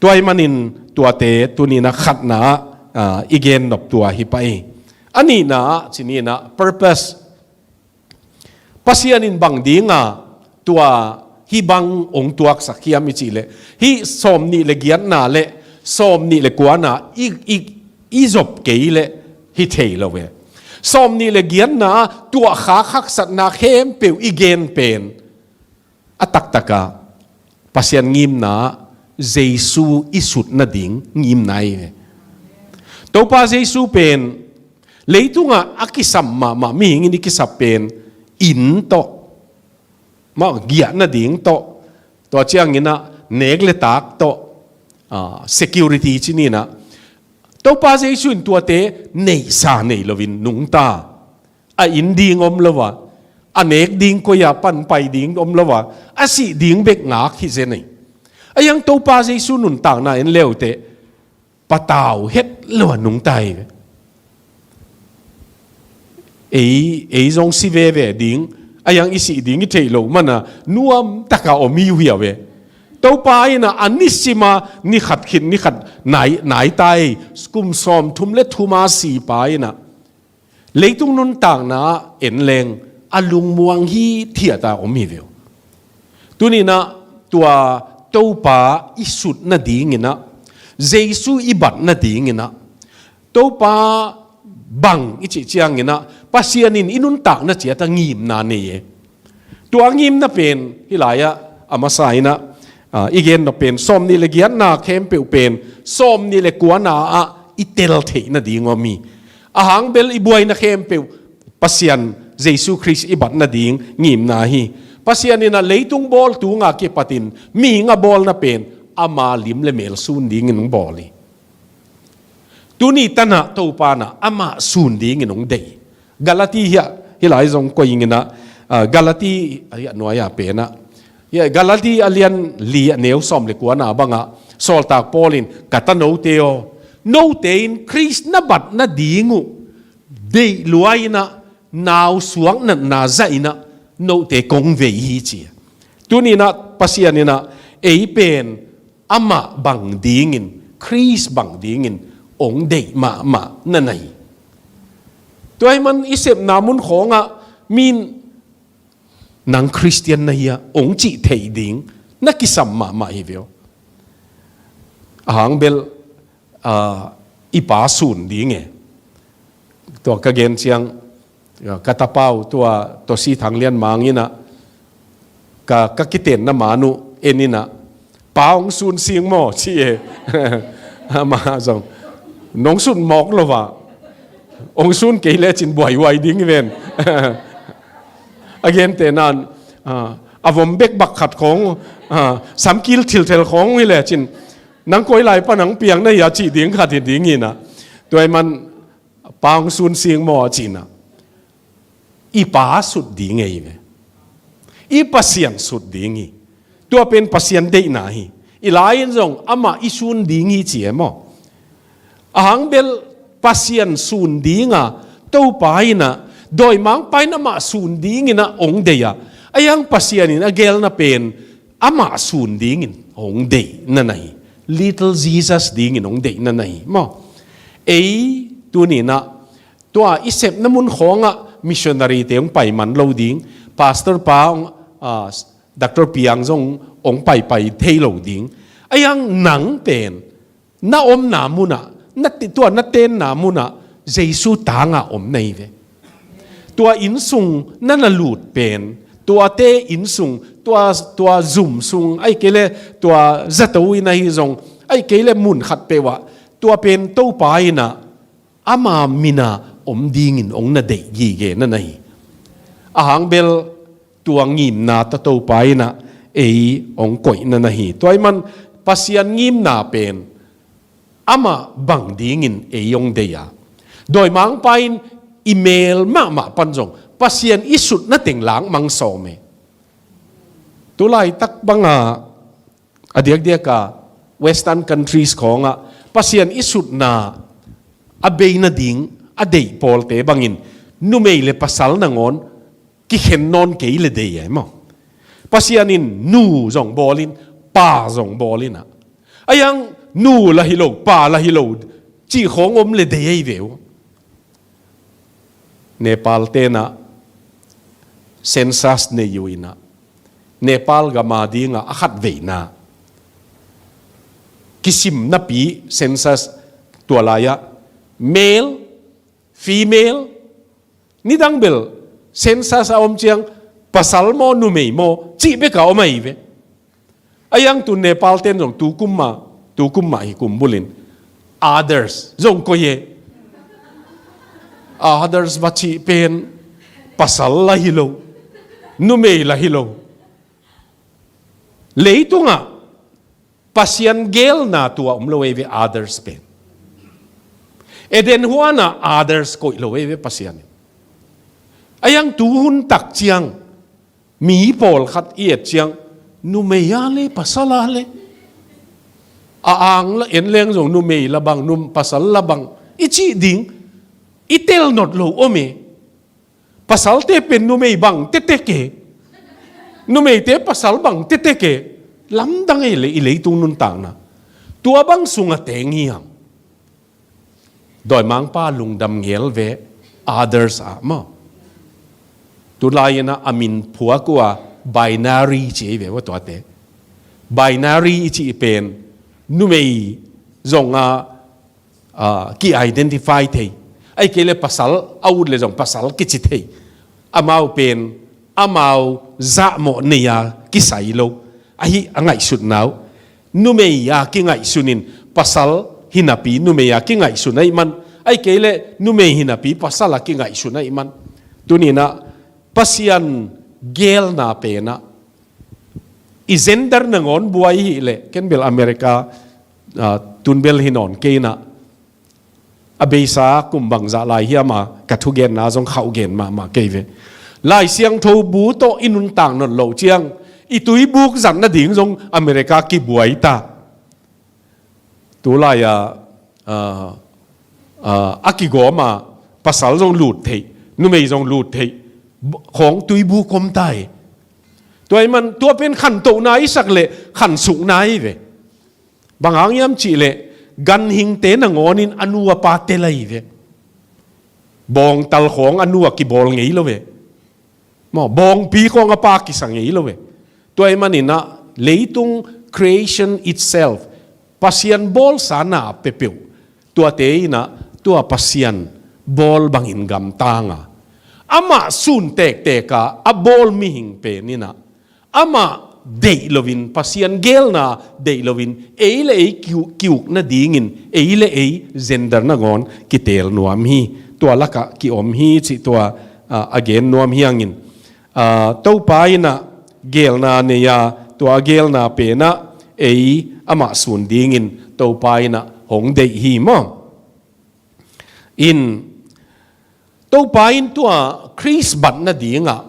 Tua ahih manin tuate tuninah khatna ah, a, i gen nop tua hi pah hi. A nihna ah cininah purpose. Pasian in bang dinga tua hih bang hong tuaksak hiam i cihleh, hih sawm nih le giatna le sawm nih le kuana i, i, i zop kei leh hi thei lo ve. Sawm nih le giatna tuahkhak haksatna khempeuh i gen pen a taktaka Pasian ngimna, Jesu i sut nading ngimna hi ve. Topa Jesu pen leitungah a kisam mahmah, mihing in i kisap pen inn tawh, mah giahna ding tawh, tua ciangin ah nek le tak tawh, ah, security ci ni in ah, Topa Jesu in tuate neihsa nei loin nungta. A inn ding om lo a, a nek ding koi-ah pan pai ding om lo a, a sih ding bek ngak hi zen ei. A hiang Topa Jesu nuntakna en le uh teh, patau het lo a nungta hi ve. Ei, ei zong si veve ding, a hiang i sih ding i theih loh man a nuam taka om hi uh hi a ve. Topa in ah a nisim a ni khat khit ni khat nai, nai ta ei, kum sawmthum le thum a si pa in ah leitung nuntakna ah en leng a lungmuang hithiat a om hi ve uh. Tuni in ah tua Topa i sut nadingin ah, Jesu i bat nadingin ah, Topa bang i cih ciangin ah Pasian in i nuntakna ciat a ngimna nei e. Tua ngimna pen hih lai-ah a masa in ah, ah, i gen nop pen sawmnih le giatna khempeuh pen sawmnih le kuana ah i tel theih nading om hi. A hang bel i buaina khempeuh Pasian Jesu Khrist i bat nading ngimna hi. Pasian in ah leitung bawl tunga kipatin mihing a bawlna pen ama lim le mel sun dingin hong bawl hi. Tuni tan ah Topa in ah amah sun dingin hong deih. Galati hiah hih lai zong koi ing in ah, ah, Galati hiah nuai-ah pen ah, hiah Galati a lian li a neu sawm le kuana bangah sawltak Paul in, ka tanote aw, note in Khrist na bat nading uh deih lua in ah nau suak natna zah in ah note kong vei hi ci. Tuni in ah Pasian in ah ei pen amah bang dingin, Khrist bang dingin hong deih mahmah na na hi. Tua ahih man i sepna mun khawngah mi in nang Khristian na hi a hong cih theih ding na kisam mahmah hi ve uh. A hang bel, ah, i pa sun ding e. Tua ka gen ciang, ka tapa uh tua, tua si Thang Lian Mang in ah, ka, ka kitenna man uh en in ah, pa hong sun sing maw ci e. Amah zong, nong sun mawk lo a, hong sun kei lecin buaihuai ding hi ven. A gente nan, ah, a vom bek bak khat khawng, ah, samkil thilthel khawng hi lecin, nang koi lai pan hong piang na hi a cih ding khat hi ding hi in ah. Tua ahih man pa hong sun sing maw a cih in ah, i pa sut ding hi ve. I Pasian sut ding hi. Tua pen Pasian deihna hi. I lai in zong amah i sun ding hi ci e maw. A hang bel Pasian sun ding a, Topa in ah, dawimangpa in amah sun dingin ah hong deih a, a hiang Pasian in a gelna pen amah sun dingin hong deih na na hi. Little Jesus dingin hong deih na na hi maw. Ei tuni in ah tua i sepna mun khawngah missionary te hong pai man lo ding, pastor pa hong, ah, Doctor Piang zong hong paipai thei lo ding. A hiang nang pen na omna munah, na ti-, tua na tenna munah Jesu tangah om na hi ve. Tua inn sung na na lut pen, tuate inn sung, tua, tua zum sung, ahih kei leh tua zato inn ahi zong, ahih kei leh mun khat peuh ah, tua pen Topa in ah ama min a om dingin hong na deih gige na na hi. A hang bel tua ngimna tawh Topa in ah ei hong koih na na hi. Tua ahih man Pasian ngimna pen amah bang dingin ei hong deih a, dawimangpa in i mel mahmah pan zong Pasian i sutna teng langmang sawm e. Tulaitak banga a diakdiak a Western countries khawngah Pasian i sutna a bei nading a deih pawlte bangin numei le pasal nangawn kikhen nawn kei le deih e maw. Pasian in nu zong bawl in, pa zong bawl in ah, a hiang nu la hi lo, pa la hi lo cih khawng om le deih e ve uh. Nepal ten ah census nei uh in ah, Nepal gam a dingah a khat veina kisim napi census tua lai-ah male, female, nidang bel census a om ciang pasal maw numei maw cih bek a om ahi ve. A hiang tu Nepal ten zong tu kum mah, tu kum mah hi kum bulin others zong koi e. others va cih pen pasal la hi lo, numei la hi lo. Leitungah Pasian geelna tua om lo ei ve, others pen. Eden huanah others koih lo ei ve Pasian in. A iang tu hun tak ciang mi pawlkhat i et ciang, numei a le pasal a le, a ang la en leng zong numei la bang, num pasal la bang i cih ding i tel not lo om e. Pasalte pen numei bang tetek e, numeite pasal bang tetek e. Lamdang ei le i leitung nuntakna tua bang sungah teng hiam? Dawimangpa lungdam ngel ve, others ah maw. Tulai inah a min phuak uh a binary ci ei ve ua tuate. Binary i cih pen numei zong a, a, ki-identify thei, ahih kei le pasal a ut le zong pasal kici thei. Amau pen amau zahmawh nei a kisai lo ahi a ngaihsutna uh. Numei a kingaihsun in pasal hinapi numei a kingaihsun ahih man, ahih kei le numei hinapi pasal a kingaihsun ahih man, tuninah Pasian geelna penah i gender nangawn buai hi leh, ken bel America, ah, tun bel hi nawn kei inah, a beisa kum bangzah lai hiam a ka thugenna zong khauh gen mahmah kei ve. Lai Siangtho bu tawh i nuntak nawn loh ciang i tuibuk zat nading zong America kibuai ta. Tulai a, a, a, a kigawm a pasal zong lut theih, numei zong lut theih khawng tuibuk om ta hi. Tua ahih man tua pen khantohna i sak leh khansukna hi ve. Bang hang hiam cih leh ganhingte nangawn in a nu a pa tel ahi ve. Bawngtal khawng a nu a kibawl ngei lo ve. Maw, bawngpi khawng a pa kisa ngei lo ve. Tua ahih maninah leitung creation itself, Pasian bawlsa na peuhpeuh, tuate inah tua Pasian bawl bangin gamtang a, amah sun tektek a a bawl mihing pen inah amah deih loin, Pasian geelna deih loin, ei le ei kiu-, kiuk nadingin ei le ei gender nangawn kiteel nuam hi. Tua lakah kiom hi cih tua, a, a gen nuam hi hangin, a, Topa inah geelna nei a, tua a geelna penah ei amah sun dingin Topa inah hong deih hi maw. In Topa in tua Khrist bat nadingah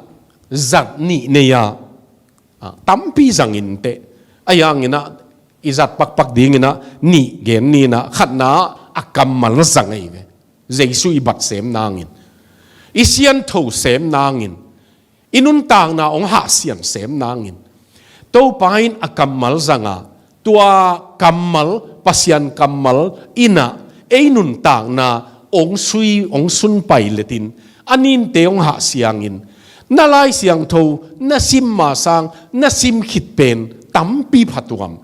zat nih nei a, a, tampi zangin teh, a ianginah i zat pakpak dinginah nih gen ninah, khatna a kammal zang ahi ve. Jesu i bat sem nangin, i siantho sem nangin, i nuntakna hong hahsian sem nangin Topa in a kammal zanga, tua kammal, Pasian kammal inah ei nuntakna hong sui, hong sunpai letin a ninte hong hahsiangin, na Lai Siangtho na sim masang na sim khit pen tampi phatuam.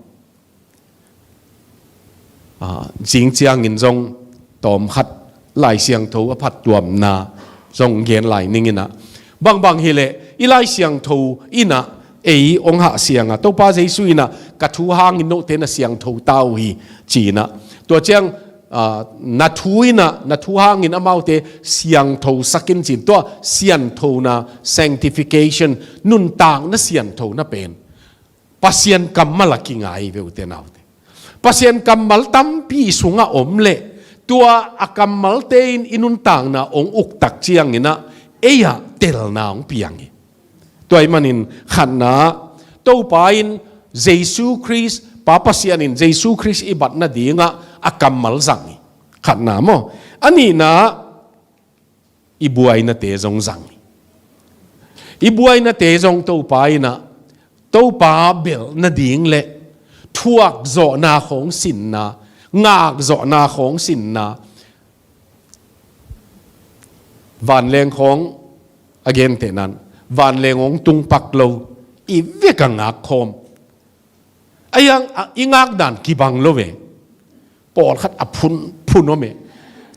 A, zing ciangin zong tawmkhat Lai Siangtho a phattuamna zong gen lai ninginah, bangbang hileh i Lai Siangtho inah ei hong hahsianga, Topa Jesu inah ka thu hangin note na siangtho ta uh hi, cinah. Tua ciang, a, na thu inah, na thu hangin amaute siangtho sakin cin, tua sianthona, sanctification, nuntakna sianthona pen Pasian kammal a kingai ve ute naute. Pasian kammal tampi i sungah om leh tua a kammalte in i nuntakna hong uktak cianginah ei-ah telna hong piang hi. Tua ahih manin khatna, Topa in Jesu Khrist, Pa Pasian in Jesu Khrist i bat nadingah a kammal zang hi. Khatna maw. A nihna, i buainate zong zang hi. I buainate zong Topa inah, Topa belh nading le thuakzawhna khawng sinna, ngakzawhna khawng sinna, vanleng khawng a gentehnan, vanleng hong tungpak lo, i vek a ngakkhawm. A iang, a, i ngakdan kibang lo ve. Pawlkhat a phun, phun om e.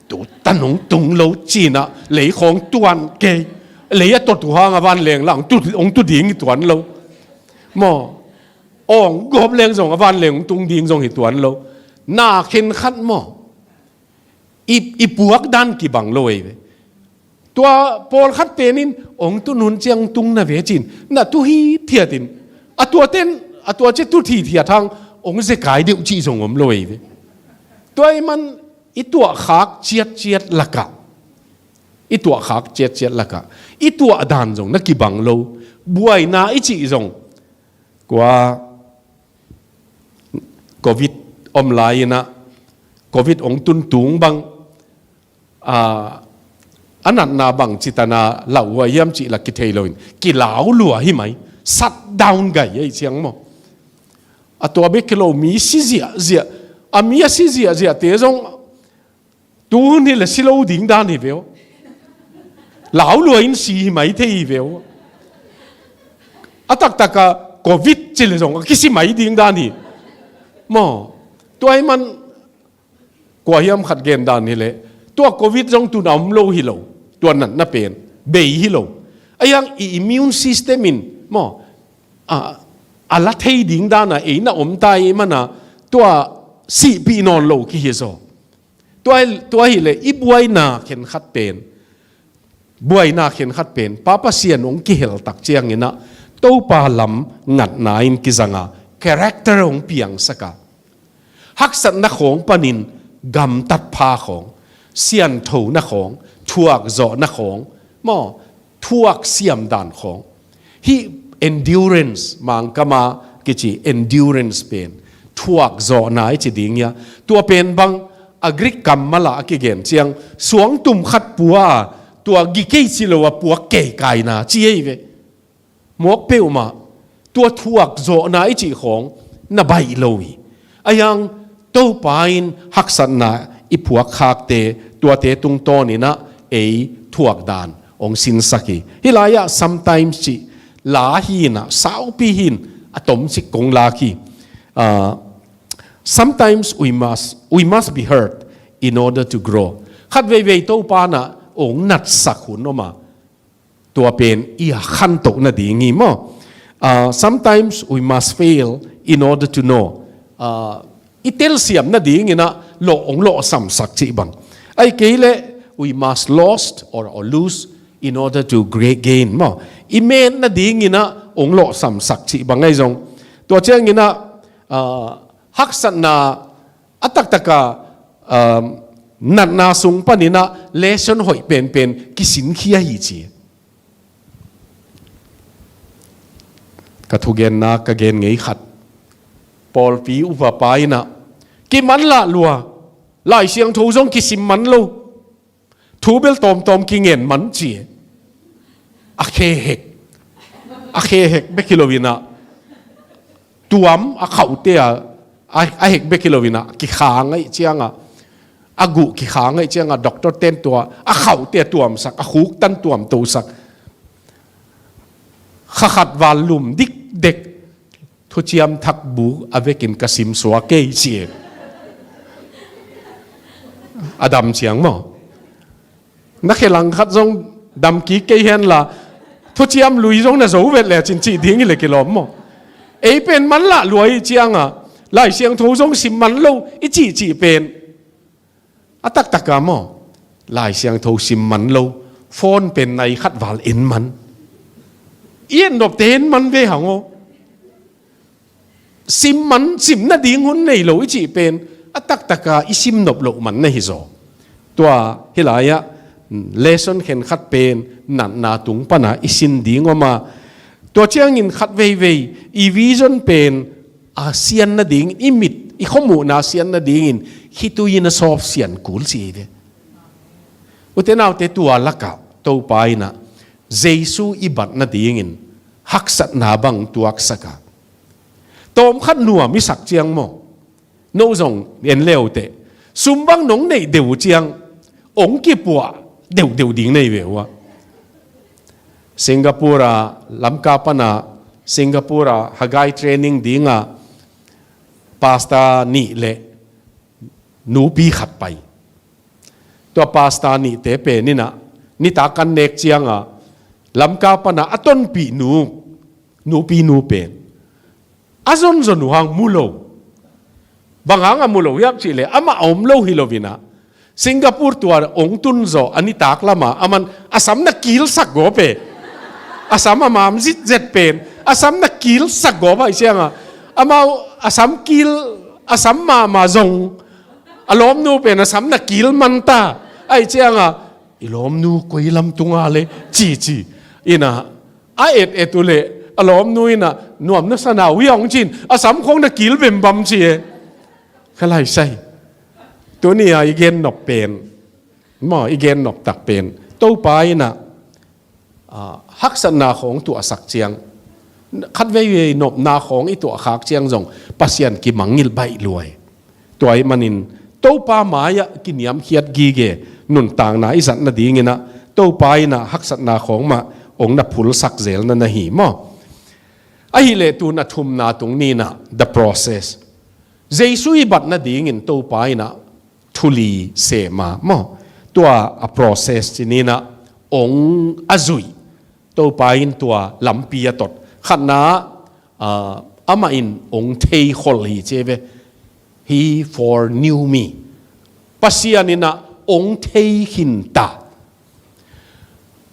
Tutan hong tung lo cinah, lei khawng tuan kei. Lei a tot uh hang a vanleng lah hong tu, hong tu ding i tuan lo. Maw, awng gawp leng zong a vanleng hong tung ding zong hi tuan lo. Na khenkhat maw, i, i puak dan kibang lo ei ve. Tua pawlkhat pen in hong tun hun ciang tung na ve cin, na tu hithiat in, a tua ten, a tua ci tu hithiat hang hong zekai deuh cih zong om lo ei ve. Tua ahih man i tuahkhak ciatciat lakah, i tuahkhak ciatciat lakah i tuah dan zong na kibang lo. Buaina i cih zong, kua covid om lai-in ah, covid hong tun tung bang, a, a natna bang cih tana lauhuai hiam cih la kithei loin kilau lua hi mai. Shutdown gai ei ciang maw. A tua bek hi lo, mi si ziahziah, a mi a si ziahziahte zong tu hun hi le si lo ding dan hi ve aw. Lau lua in si hi mai thei hi ve aw. A taktaka covid ci le zong a kisi mai ding dan hi maw. Tua ahih man kua hiam khat gen dan hi le, tua covid zong tun a om lo hi lo, tua natna pen bei hi lo. Ahi hang i immune system in maw, a, a la thei ding dana ei na om ta ahih mana tua sihpih nawn lo kihi zaw. Tua, tua hi le i buaina khenkhat pen, buaina khenkhat pen Pa Pasian hong kihel tak ciangin ah Topa lam ngatna in kizanga, character hong piangsak a, haksatna khawng panin gamtatpha khawng, sianthona khawng, thuakzawhna khawng maw, thuak siam dan khawng. Hih endurance, Mangkama kici endurance pen thuakzawhna i ci ding hi a. Tua pen bang a Greek kammal ah a kigen ciang suangtum khat pua a, tua gi kei ci lo a puak keikaina ci ei ve. Mawk peuhmah tua thuakzawhna i cih khawng na baih lo hi. Ahi hang Topa in haksatna i phuakkhakte, tuate tungtawnin ah ei thuak dan hong sinsak hi. Hih lai-ah sometimes cih la hi in ah, saupi hi in, a tomcik kong lak hi. Ah, sometimes we must, we must be hurt in order to grow. Khat veivei Topa in ah hong natsak hun om a, tua pen i a khantoh nading hi maw. Ah, sometimes we must fail in order to know. Ah, i telsiam nadingin ah lawh, hong lawhsamsak cih bang. Ahih kei leh we must lost or, or lose in order to great gain maw. I met nadingin ah hong lawhsamsak cih bang ahi zong. Tua ciangin ah, ah, haksatna a taktaka, um, natna sung panin ah lesson hoih penpen kisinkhia hi ci. Ka thugenna ka gen ngei khat, pawlpi upapa in ah kimanlah lua, Lai Siangtho zong kisim man lo, thu bel tawmtawm kingen man ci. A khe hek, a khe hek bek hi lo in ah, tuam a khauhte a, a, a hek bek hi lo in ah, kikhang ahih ciangah, a guh kikhang ahih ciangah doctor ten tua a khauhte a tuamsak, a khuktan tuamtosak. Kha khat val lum dikdek, thuciam thak bu a vekin ka simsuak kei ci. A dam ciang maw. Na khe langkhat zong dam kik kei hen la, thuciam lui zong na zo vet le cin cih ding hi le kilawm maw. Ei pen manlah lua i ciangah, Lai Siangtho zong sim man lo i cihcih pen, a taktaka maw, Lai Siangtho sim man lo, phone pen nai khat val en man. I en nopte en man ve hang aw. Sim man, sim nading hun nei lo i cih pen, a taktaka i sim nop loh man na hi zaw. Tua hih lai-ah, mm, lesson khenkhat pen natna tung pana i sin ding om a. Tua ciangin khat veivei i vision pen a sian nading, i mit, i khuamuhna a sian nadingin khitui in a sawp sian kul ci hi ve. Ute naute, tua lakah Topa in ah Jesu i bat nadingin haksatna bang tuaksak a, tawmkhat nuam i sak ciang maw, no zong en leuteh, sum bang nong neih deuh uh ciang hong kipuah deuhdeuh ding nei ve uh a. Singapore ah, Lamka pana Singapore ah Haggai training dinga pastor nih le nupi khat pai. Tua pastor nihte pen in ah nitak an nek cianga Lamka pana a tonpih nu, nupi nu pen a zonzon uh hang mu lo. Bang hanga mu lo hiam cihleh, amah a om lo hi lo in ah, Singapore tua ong tun zawh a nitak lama aman a sam na kilsak gawp e. A sam a mam zitzet pen a sam na kilsak gawp ahih cianga amau a sam kil, a sam mahmah zong a lawmnu pen a sam na kil manta ahih cianga i lawmnu koi lam tunga le cici ina a et et uh leh a lawmnu ina nuam na sana uh hi a hong cin a sam khong na kil bembam ci e. Kha lai sai. Tuni a i gen nop pen maw, i gen nop tak pen Topa ina ah, haksatna khawng tuahsak ciang khatveivei nopna khawng i tuahkhak ciang zong Pasian kimangngilh baih luai. Tua ahih manin Topa mai-ah kiniamkhiat gige nuntakna i zat nadingin ah Topa ina haksatna khawng mah ong na phulsak zelna na hi maw? Ahih leh tun a thumna tung ni-in ah the process. Jesu i bat nadingin Topa ina thuli sema maw? Tua a process ci ni-in ah ong a zuih. Topa in tua lampi a tot. Khatna ah, amah in ong theikhol hi ci ve. He foreknew me. Pasian ina ong thei khin ta.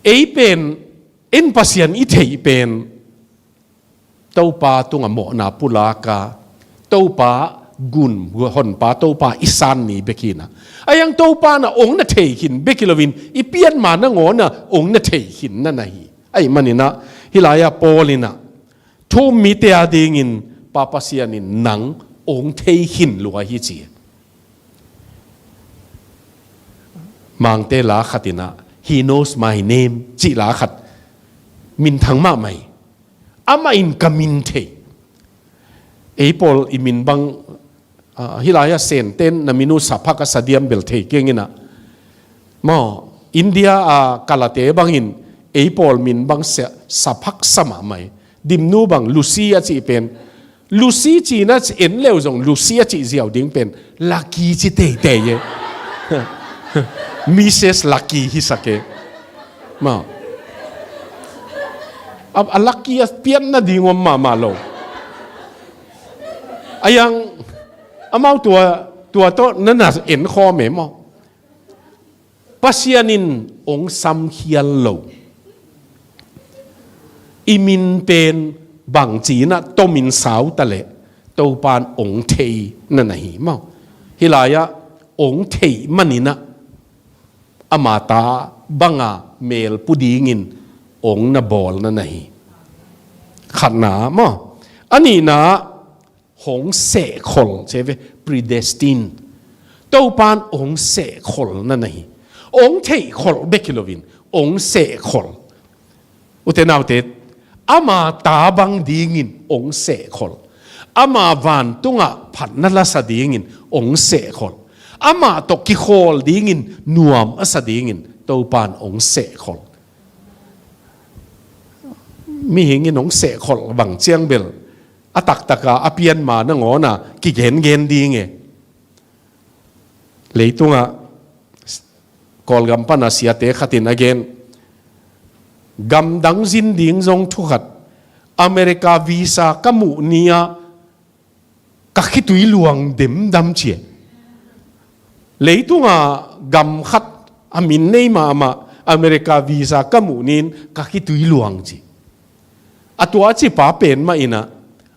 Ei pen, in Pasian i theih pen Topa tungah mawhna pulaka Topa gun, Honpa Topa i san ni bek hi-in ah. Ahi hang Topa na ong na thei khin bek hi loin i pianma nangawn ah ong na thei khin na na hi. Ahih manin ah hih lai-ah Paul ina thu-um mite adingin Pa Pasian in nang ong thei khin lua hi ci. Mangte la khat ina He knows my name cih la khat minthang mahmah hi. Amah in ka min thei. Ei pawl i min bang ah, hih lai-ah Senten na min uh Saphak a sa diam bel thei keng ina. Maw, India a Kalate bangin ei pawl min bang Sa-, Saphak sa mahmah hi. Dimnu bang Lucy a cih pen Lucy cihna en leu zong Lucy a cih ziau ding pen Lucky ci teitei e. Missus Lucky hi sak e. Maw, a, a Lucky a pian nading om mahmah lo. Ahi hang amau tua, tua tawh na na en khawm e maw? Pasian in ong samkhial lo. I min pen bangci-in ah tomin sau ta leh Topa in ong thei na na hi maw? Hih lai-ah ong theih manin ah ama ta banga mel pu dingin ong na bawl na na hi. Khatna maw? A nihna hong sehkhol ci ve, predestined. Topa in hong sehkhol na na hi. Hong theihkhol bek hi loin hong sehkhol. Ute naute, ama ta bang dingin hong sehkhol. Ama vantungah phatna la sa dingin hong sehkhol. Amah tawh kikhawl dingin nuam a sa dingin Topa in hong sehkhol. Mihing in hong sehkhol bang ciang bel a taktaka a pianma nangawna kigengen ding e. Leitungah Kawlgam pana siate khatin a gen, gamdang zin ding zong thukhat, America visa ka muh ni-ah ka khitui luang demdam ci e. Leitunga gam khat a min nei mahmah America visa ka muh ni-in ka khitui luang ci. A tua a cipa pen mah in ah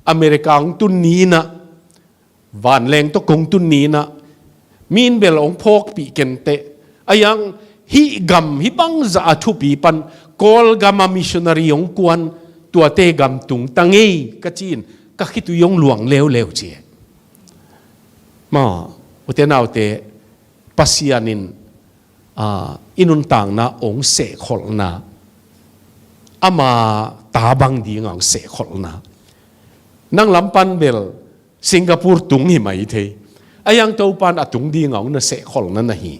America hong tun ni-in ah vanleng tawh kong tun ni-in ah mi in bel hong phawkpih kenteh. Ahi hang hih gam hih bangzah a thupi pan Kawlgam a missionary hong kuan tuate gam tungta ngei ka ci-in ka khitui hong luang leuleu ci e. Maw, ute naute, Pasian in ah, i nuntakna hong sehkholhna, ama ta bang dinga hong sehkholhna. Nang lam pan bel Singapore tung hi mai thei. Ahi hang Topa in a tung dinga hong na sehkholhna na hi.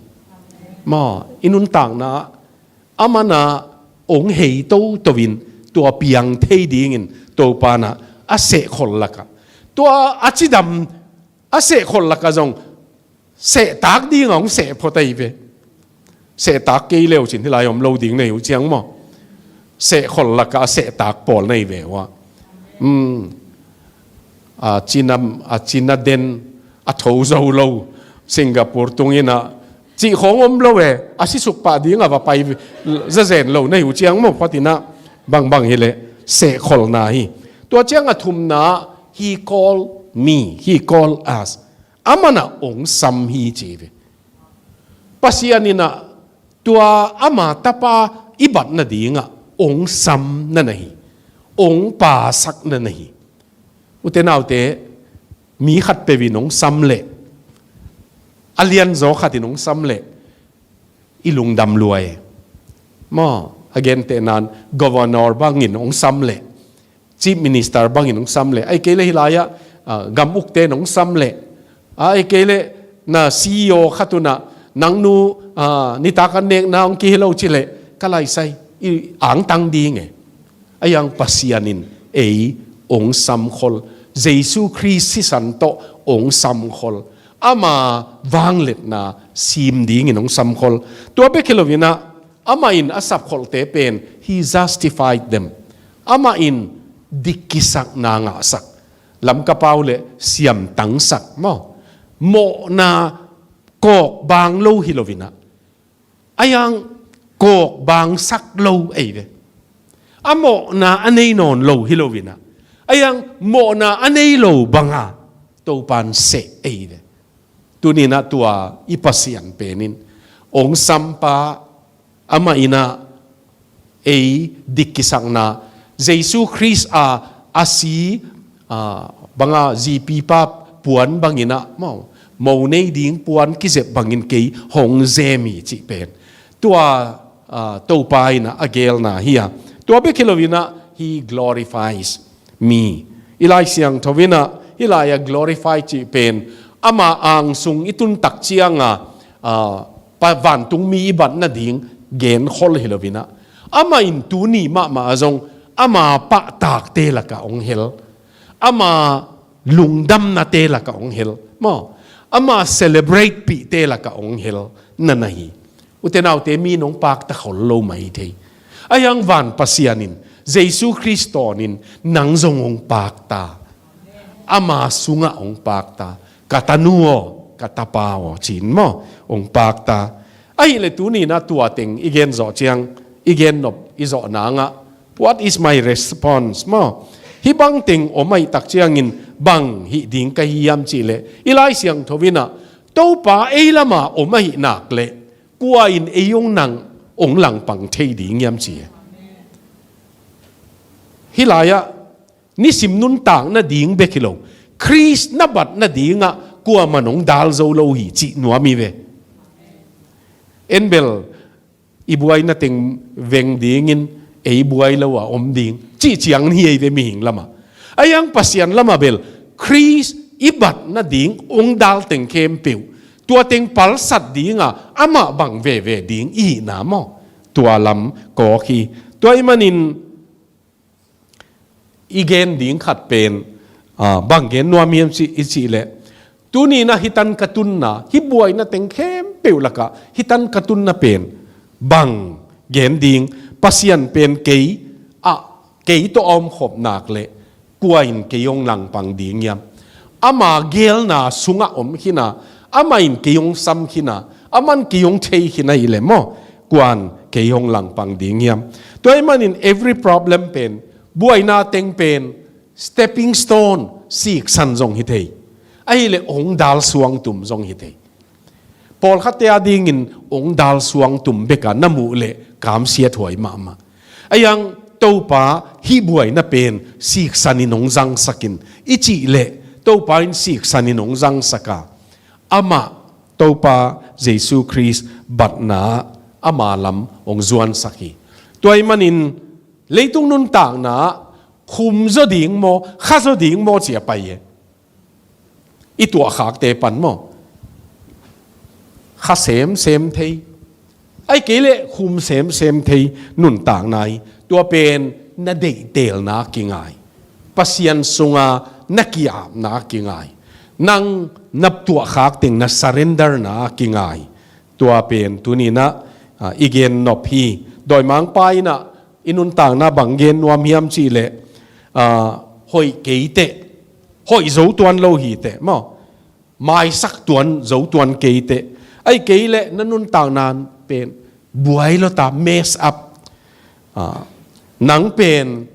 Maw, i nuntakna ah aman ah hong hei toto in tua piang thei dingin Topa in ah a sehkholh lakah, tua a cidam a sehkholh lakah zong sehtak dinga hong seh phot ahi ve. Sehtak kei leu cin hih lai om lo ding na hi uh ciang maw? Sehkholh lakah a sehtak pawl na hi ve uh a. Um, a cina, a cina den a tho zo lo Singapore tungin ah Cih khawng om lo e, a sisuk pah ding a va pai zazen lo na hi uh ciang maw, phatinah bangbang hileh sehkholhna hi. Tua ciang a thumna, he called me, he called us. Amanah ong sam hi ci ve. Pasian inah tua ama tapa i bat nadingah ong sam na na hi. Ong pasak na na hi. Ute naute, mi khat peuh in ong sam leh, a lianzaw khat in ong sam leh, i lungdam luai. Maw, a gentehnan governor bangin ong sam leh, chief minister bangin ong sam leh, ai kei leh hih lai-ah, ah, gam ukte in ong sam leh, ai kei leh na C E O khat unah nangnu, ah, nitak an nekna ong kihi lo ci leh, ka laisai, i angtang ding e. Ahi hang Pasian in ei ong samkhol, Jesu Khrist sisan tawh ong samkhol, ama vangliatna sim dingin ong samkhol. Tua bek hi loinah, amah in a sapkholhte pen, he justified them. Amah in dik kisakna ngahsak. Lamkapau leh siamtangsak maw. Mawhna kawkbang lo hi loinah, ahi hang kawkbangsak lo ei ve. A mawhna a nei nawn lo hi loinah, ahi hang mawhna a nei lo banga Topan seh ei ve. Tuninah tua i Pasian penin ong sampa, amah inah ei dik kisakna, Jesu Khrist a, a si, a, banga zipipa puan banginah maw, mo nei ding puan kizep bangin kei hong zem hi cih pen tua, a, Topa inah a gelna hi a. Tua bek hi loinah, he glorifies me. I Lai Siangtho inah hih lai-ah glorify cih pen ama angsung i tuntak cianga, a, pa vantungmi i bat nading genkhol hi loinah, amah in tuni mahmah ah zong ama pahtakte lakah ong hel, ama lungdamnate lakah ong hel maw, ama celebrate pihte lakah ong hel na na hi. Ute naute, mi nong pakta khol lo mah hi thei. Ahi hang van Pasian in, Jesu Khrist tawnin nang zong ong pakta. Ama sungah ong pakta. Ka tanu aw, ka tapa aw, ci-in maw, ong pakta. Ahih leh tuninah tua teng i gen zawh ciang, i gen nop i zawh nangah, what is my response maw? Hih bang teng om ahih tak ciangin bang hih ding ka hi hiam cih leh, i Lai Siangtho inah, Topa ei lama om ahih nak leh, kua in ei ong nang ong langpang thei ding hiam ci e. Hih lai-ah nisim nuntak nading bek hi lo, Khrist na bat nadingah kuaman ong dal zo lo hi cih nuam hi ve. En bel i buaina teng veng dingin ei buai lo a om ding cih ciang hi ei ve mihing lamah. Ahi hang Pasian lamah bel Khrist i bat nading ong dal teng khempeuh, tua teng palsat dinga amah bang veve ding i hihna maw, tua lam kawk hi. Tua ahih manin i gen ding khat pen, a, bang gen nuam hiam cih, i cih leh, tuninah hih tan ka tunna, hih buaina teng khempeuh lakah hih tan ka tunna pen bang gen ding? Pasian pen kei ah, kei tawh a omkhop nak leh kua in kei ong langpang ding hiam? Ama gelna sungah om khin a, amah in kei ong sam khin a, aman kei ong thei khin ahih leh maw, kuan kei ong langpang ding hiam? Tua ahih manin every problem pen, buaina teng pen stepping stone, siksan zong hi thei. Ahih leh ong dal suangtum zong hi thei. Pawlkhatte a dingin ong dal suangtum beka na muh leh kamsiat huai mahmah. Ahi hang Topa, hih buaina pen siksanin ong zangsakin i cih leh, Topa in siksanin ong zangsak a, amah, Topa Jesu Khrist batna ama lam ong zuansak hi. Tua ahih manin leitung nuntakna ah khum zaw ding maw, kha zaw ding maw ci a pai e. I tuahkhakte pan maw, kha semsem thei, ahih kei leh khum semsem thei nuntakna hi. Tua pen na deihtelna kingai, Pasian sunga na ki-apna kingai, nang na tuahkhak teng na surrenderna kingai. Tua pen tuninah, a, i gen nop hi. Dawimangpa inah i nuntakna bang gen nuam hiam cih leh, a, hoih kei teh, hoih zo tuan lo hi teh maw, maisak tuan zo tuan kei teh, Ahih kei leh na nuntakna pen buai lo ta, mess up. Ah, nang pen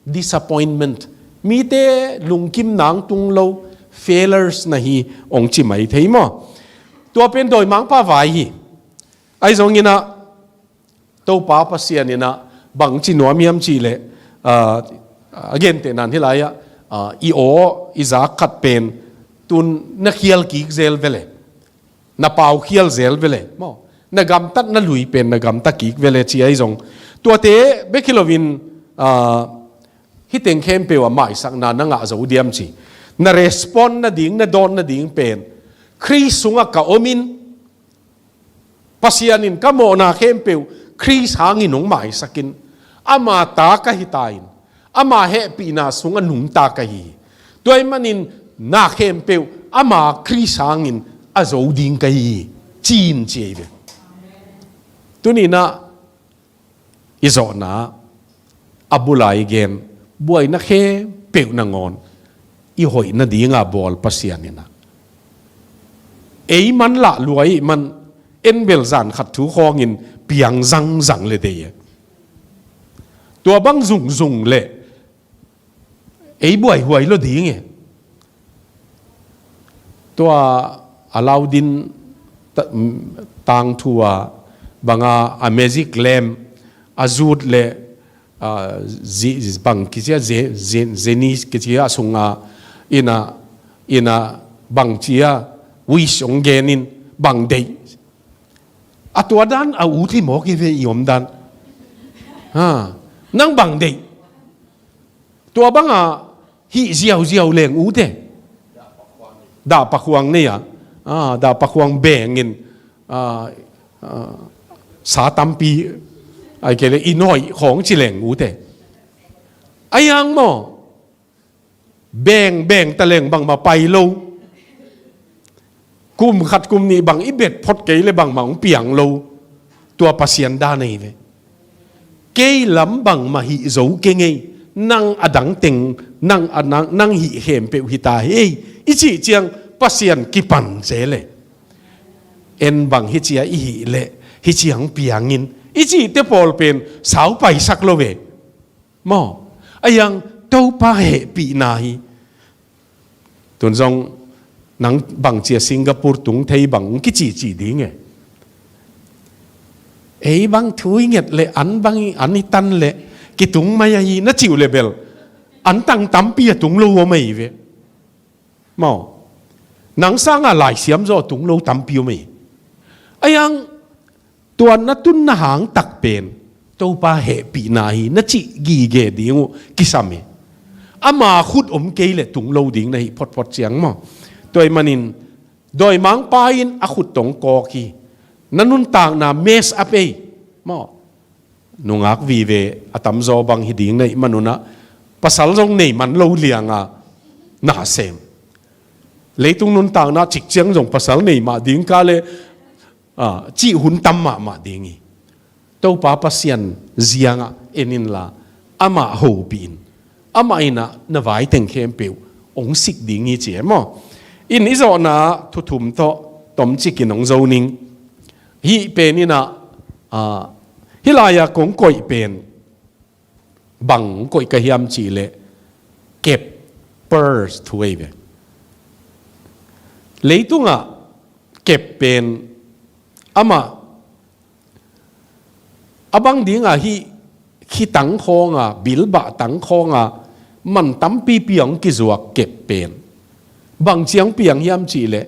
disappointment, mite lungkim nang tung lo, failures na hi, hong ci mai thei maw? Tua pen dawimangpa vai hi. Ahi zongin ah, Topa Pasian in ah bang ci nuam hiam cih leh, ah, a gentehna in hih lai-ah, ah, i aw i zak khat pen tun na khial kik zel ve le, na pau khial zel ve le maw, na gamtat na lui pen na gamta kik ve le ci ahi zong, tuate bek hi loin, ah, hih teng khempeuh ah maisakna na ngah zo diam ci. Na respond nading, na dawn nading pen, Khrist sungah ka om in, Pasian in ka mawhna khempeuh Khrist hangin hong maisak in, ama ta ka hi ta in, ama hehpihna sungah nungta ka hi hi. Tua ahih manin na khempeuh ama Khrist hangin a zo ding ka hi hi, ci-in ci ahi ve. Tuni-in ah i zawhna a bul a i gen buaina khempeuh nangawn i hoih nadinga bawl Pasian in ah, ei man lah lua ahih man, en bel zan khat thu khawngin piang zangzang le dei e. Tua bang zungzung le ei buaihuai lo ding e. Tua Alaudin ta-, tangthu a banga a magic lamp a zut le, ah, zi-, bang kici a, ze-, ze-, zeni kici a sunga ina, ina bang ci a wish hong genin bang deih. A tua dan a ut hi mawk hi ve i om dan. Ha, nang bang deih. Tua banga hih ziauziau leng ut e. Dah pakhuang nei a, ah, dah pakhuang bengin, ah, ah, sa tampi, ahih kei leh i nawi khawng ci leng ut e. Ahi hang maw, beng beng ta leng bangmah pai lo. Kum khat kum nih bang i bet phot kei le bangmah hong piang lo. Tua Pasian dan ahi ve. Kei lam bangmah hih zo keng ei, nang a dang teng, nang a nang, nang hih khempeuh hi ta hi ei, i cih ciang Pasian kipan zel e. En bang hih cia i hih leh hih ciang piangin i cihte pawl pen sau paisak lo ve. Maw? Ahi hang Topa hehpihna hi. Tun zong nang bang cia Singapore tung thei bang kici ci ding e. Ei bang thu i nget le an bang i, an i tan le kitung mai ahi na cih uh le bel an tang tampi a tung lo om ahi ve. Maw? Nang sanga laisiam zaw tung lo tampi om ahi. Ahi hang tua na tunna hang tak pen Topa hehpihna hi na cih gige ding uh kisam hi. Ama khut om kei le tung lo ding na hih photphot ciang maw? Tua ahih manin dawimangpa in a khut tawh kawk hi. Na nuntakna mess up ei maw? Nungak vive a tamzaw bang hi ding na hih manun ah pasal zong nei man lo lianga na sem. Leitung nuntakna cik ciang zong pasal nei mah ding ka le, ah, cih hun tam mahmah ding hi. Topa Pasian ziangah en inla, amah hopih in, amah in ah na vai teng khempeuh hong sik ding hi ci e maw? In i zawhna thu thum tawh tomcik in hong zo ning. Hih pen in ah, ah, hih lai-a kong koih pen bang koih ka hiam cih leh kep, pearls thu ei ve. Leitungah kep pen amah a bang dingah hih khitang khawnga, bilbah tang khawnga man tampipi hong kizuak kep pen bang ciang piang hiam cih leh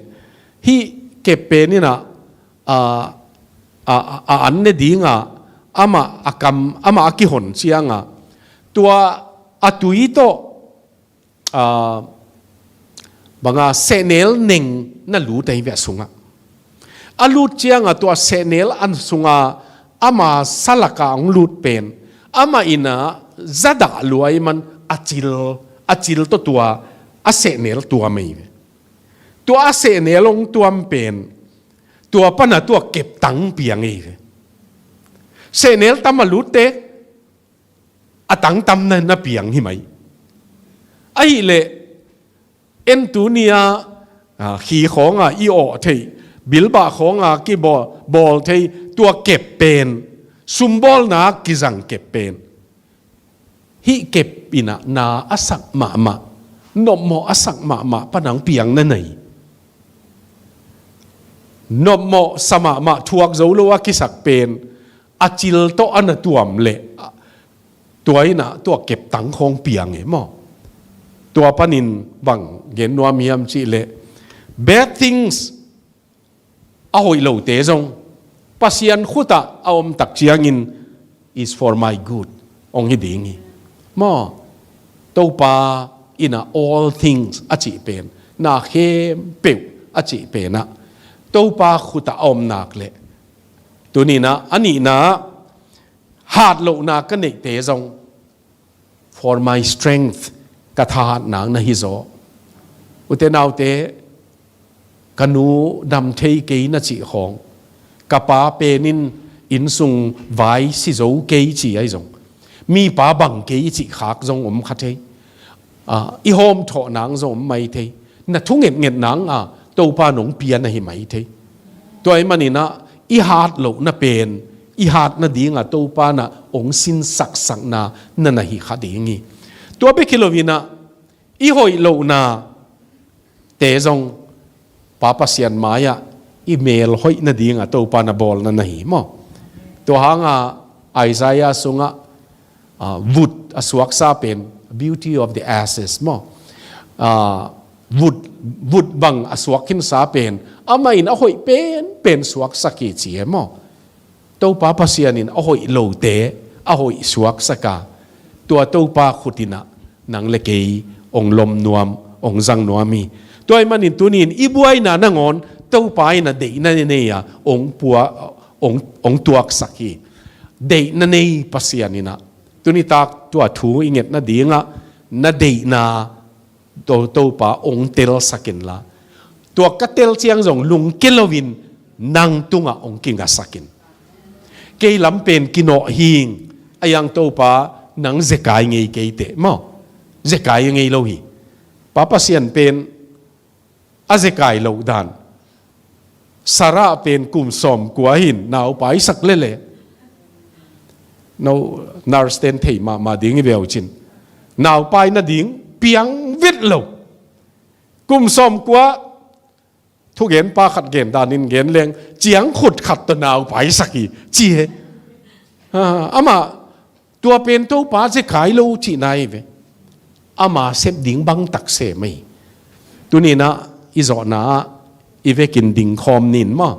hih kep pen in ah, a, a, a, a an ne dinga amah a kam, amah a kihon cianga tua a tui tawh, a, banga sehnel neng na lut ahi ve a sungah. A lut cianga tua sehnel an sunga ama salaka hong lut pen amah in ah zadah luai man a cil, a cil tawh tua a sehnel tuam ahi ve. Tua a sehnel hong tuam pen tua pana tua keptang piang ahi ve. Sehnel tam a lutte a tangtamna na piang hi mai. Ahih leh en tuni-a, a, khi khawnga i awh theih Bilbah khawng a kibawl, bawl thei tua kep pen, sumbawlna kizang kep pen, hih kep in ah na a sak mahmah, nopmawh a sak mahmah pan hong piang na nei. Nopmawh sa mahmah thuak zo lo a kisak pen, a cil tawh a na tuam leh, tua in ah tua kep tang khawng piang e maw. Tua panin bang gen nuam hiam cih leh, bad things a hoih lote zong Pasian khut ah a om tak ciangin, "Is for my good," hong hi ding hi. Maw, Topa in ah all things a cih pen, na khempeuh a cih pen ah Topa khut ah a om nak leh, tuni in ah a nihna ah hat lohna ka neihte zong, "For my strength," ka thahatna na hi zaw. Ute naute, ka nu dam thei kei na cih khawng, ka pa pen in innsung vai si zo kei ci ahi zong, mipa bang kei cih khak zong om kha thei. Ah, i hawm thawh nang zong om mai thei. Na thu ngetnget nang a Topa nong pia na hi mai thei. Tua ahih manin ah i hat lohna pen, i hat nading a Topa in ah hong sinsaksakna na na hi kha ding hi. Tua bek hi lo in ah, i hoih lohna te zong Pa Pasian mai ah i mel hoih nading a Topa in ah bawlna na hi maw. Tua hang a Isaiah sung ah, ah, vut a suaksa pen, beauty of the ashes maw. Ah, vut, vut bang a suak khinsa pen, amah in a hoih penpen suaksak hi ci e maw. Topa Pasian in a hoih lote a hoih suaksak a, tua Topa khut in ah nang le kei hong lom nuam, hong zang nuam hi. Tua ahih manin tuni in i buaina nangawn Topa in ah deihna nei a hong pua, hong, hong tuaksak hi. Deihna nei Pasian in ah, tuni tak tua thu i nget nading ah, na deihna To, Topa hong telsak inla, tua ka tel ciang zong lungke loin nang tungah hong kingasak in. Kei lam pen kinawh hing, a hiang Topa nang zekai ngei kei teh maw. Zekai ngei lo hi. Pa Pasian pen a zekai loh dan. Sarah pen kum sawmkua hin naupai sak lele. No, nurse ten thei mahmah ding hi ve uh cin. Naupai nading piang vet lo. Kum sawmkua, thugenpa khat gen danin gen leng, ciangkhut khat tawh naupai sak hi ci he. Ah, amah tua pen Topa zekai lo cihna hi ve. Ama sep ding bangtak sem hi. Tuni in ah i zawhna ah i vekin dingkhawm ning maw.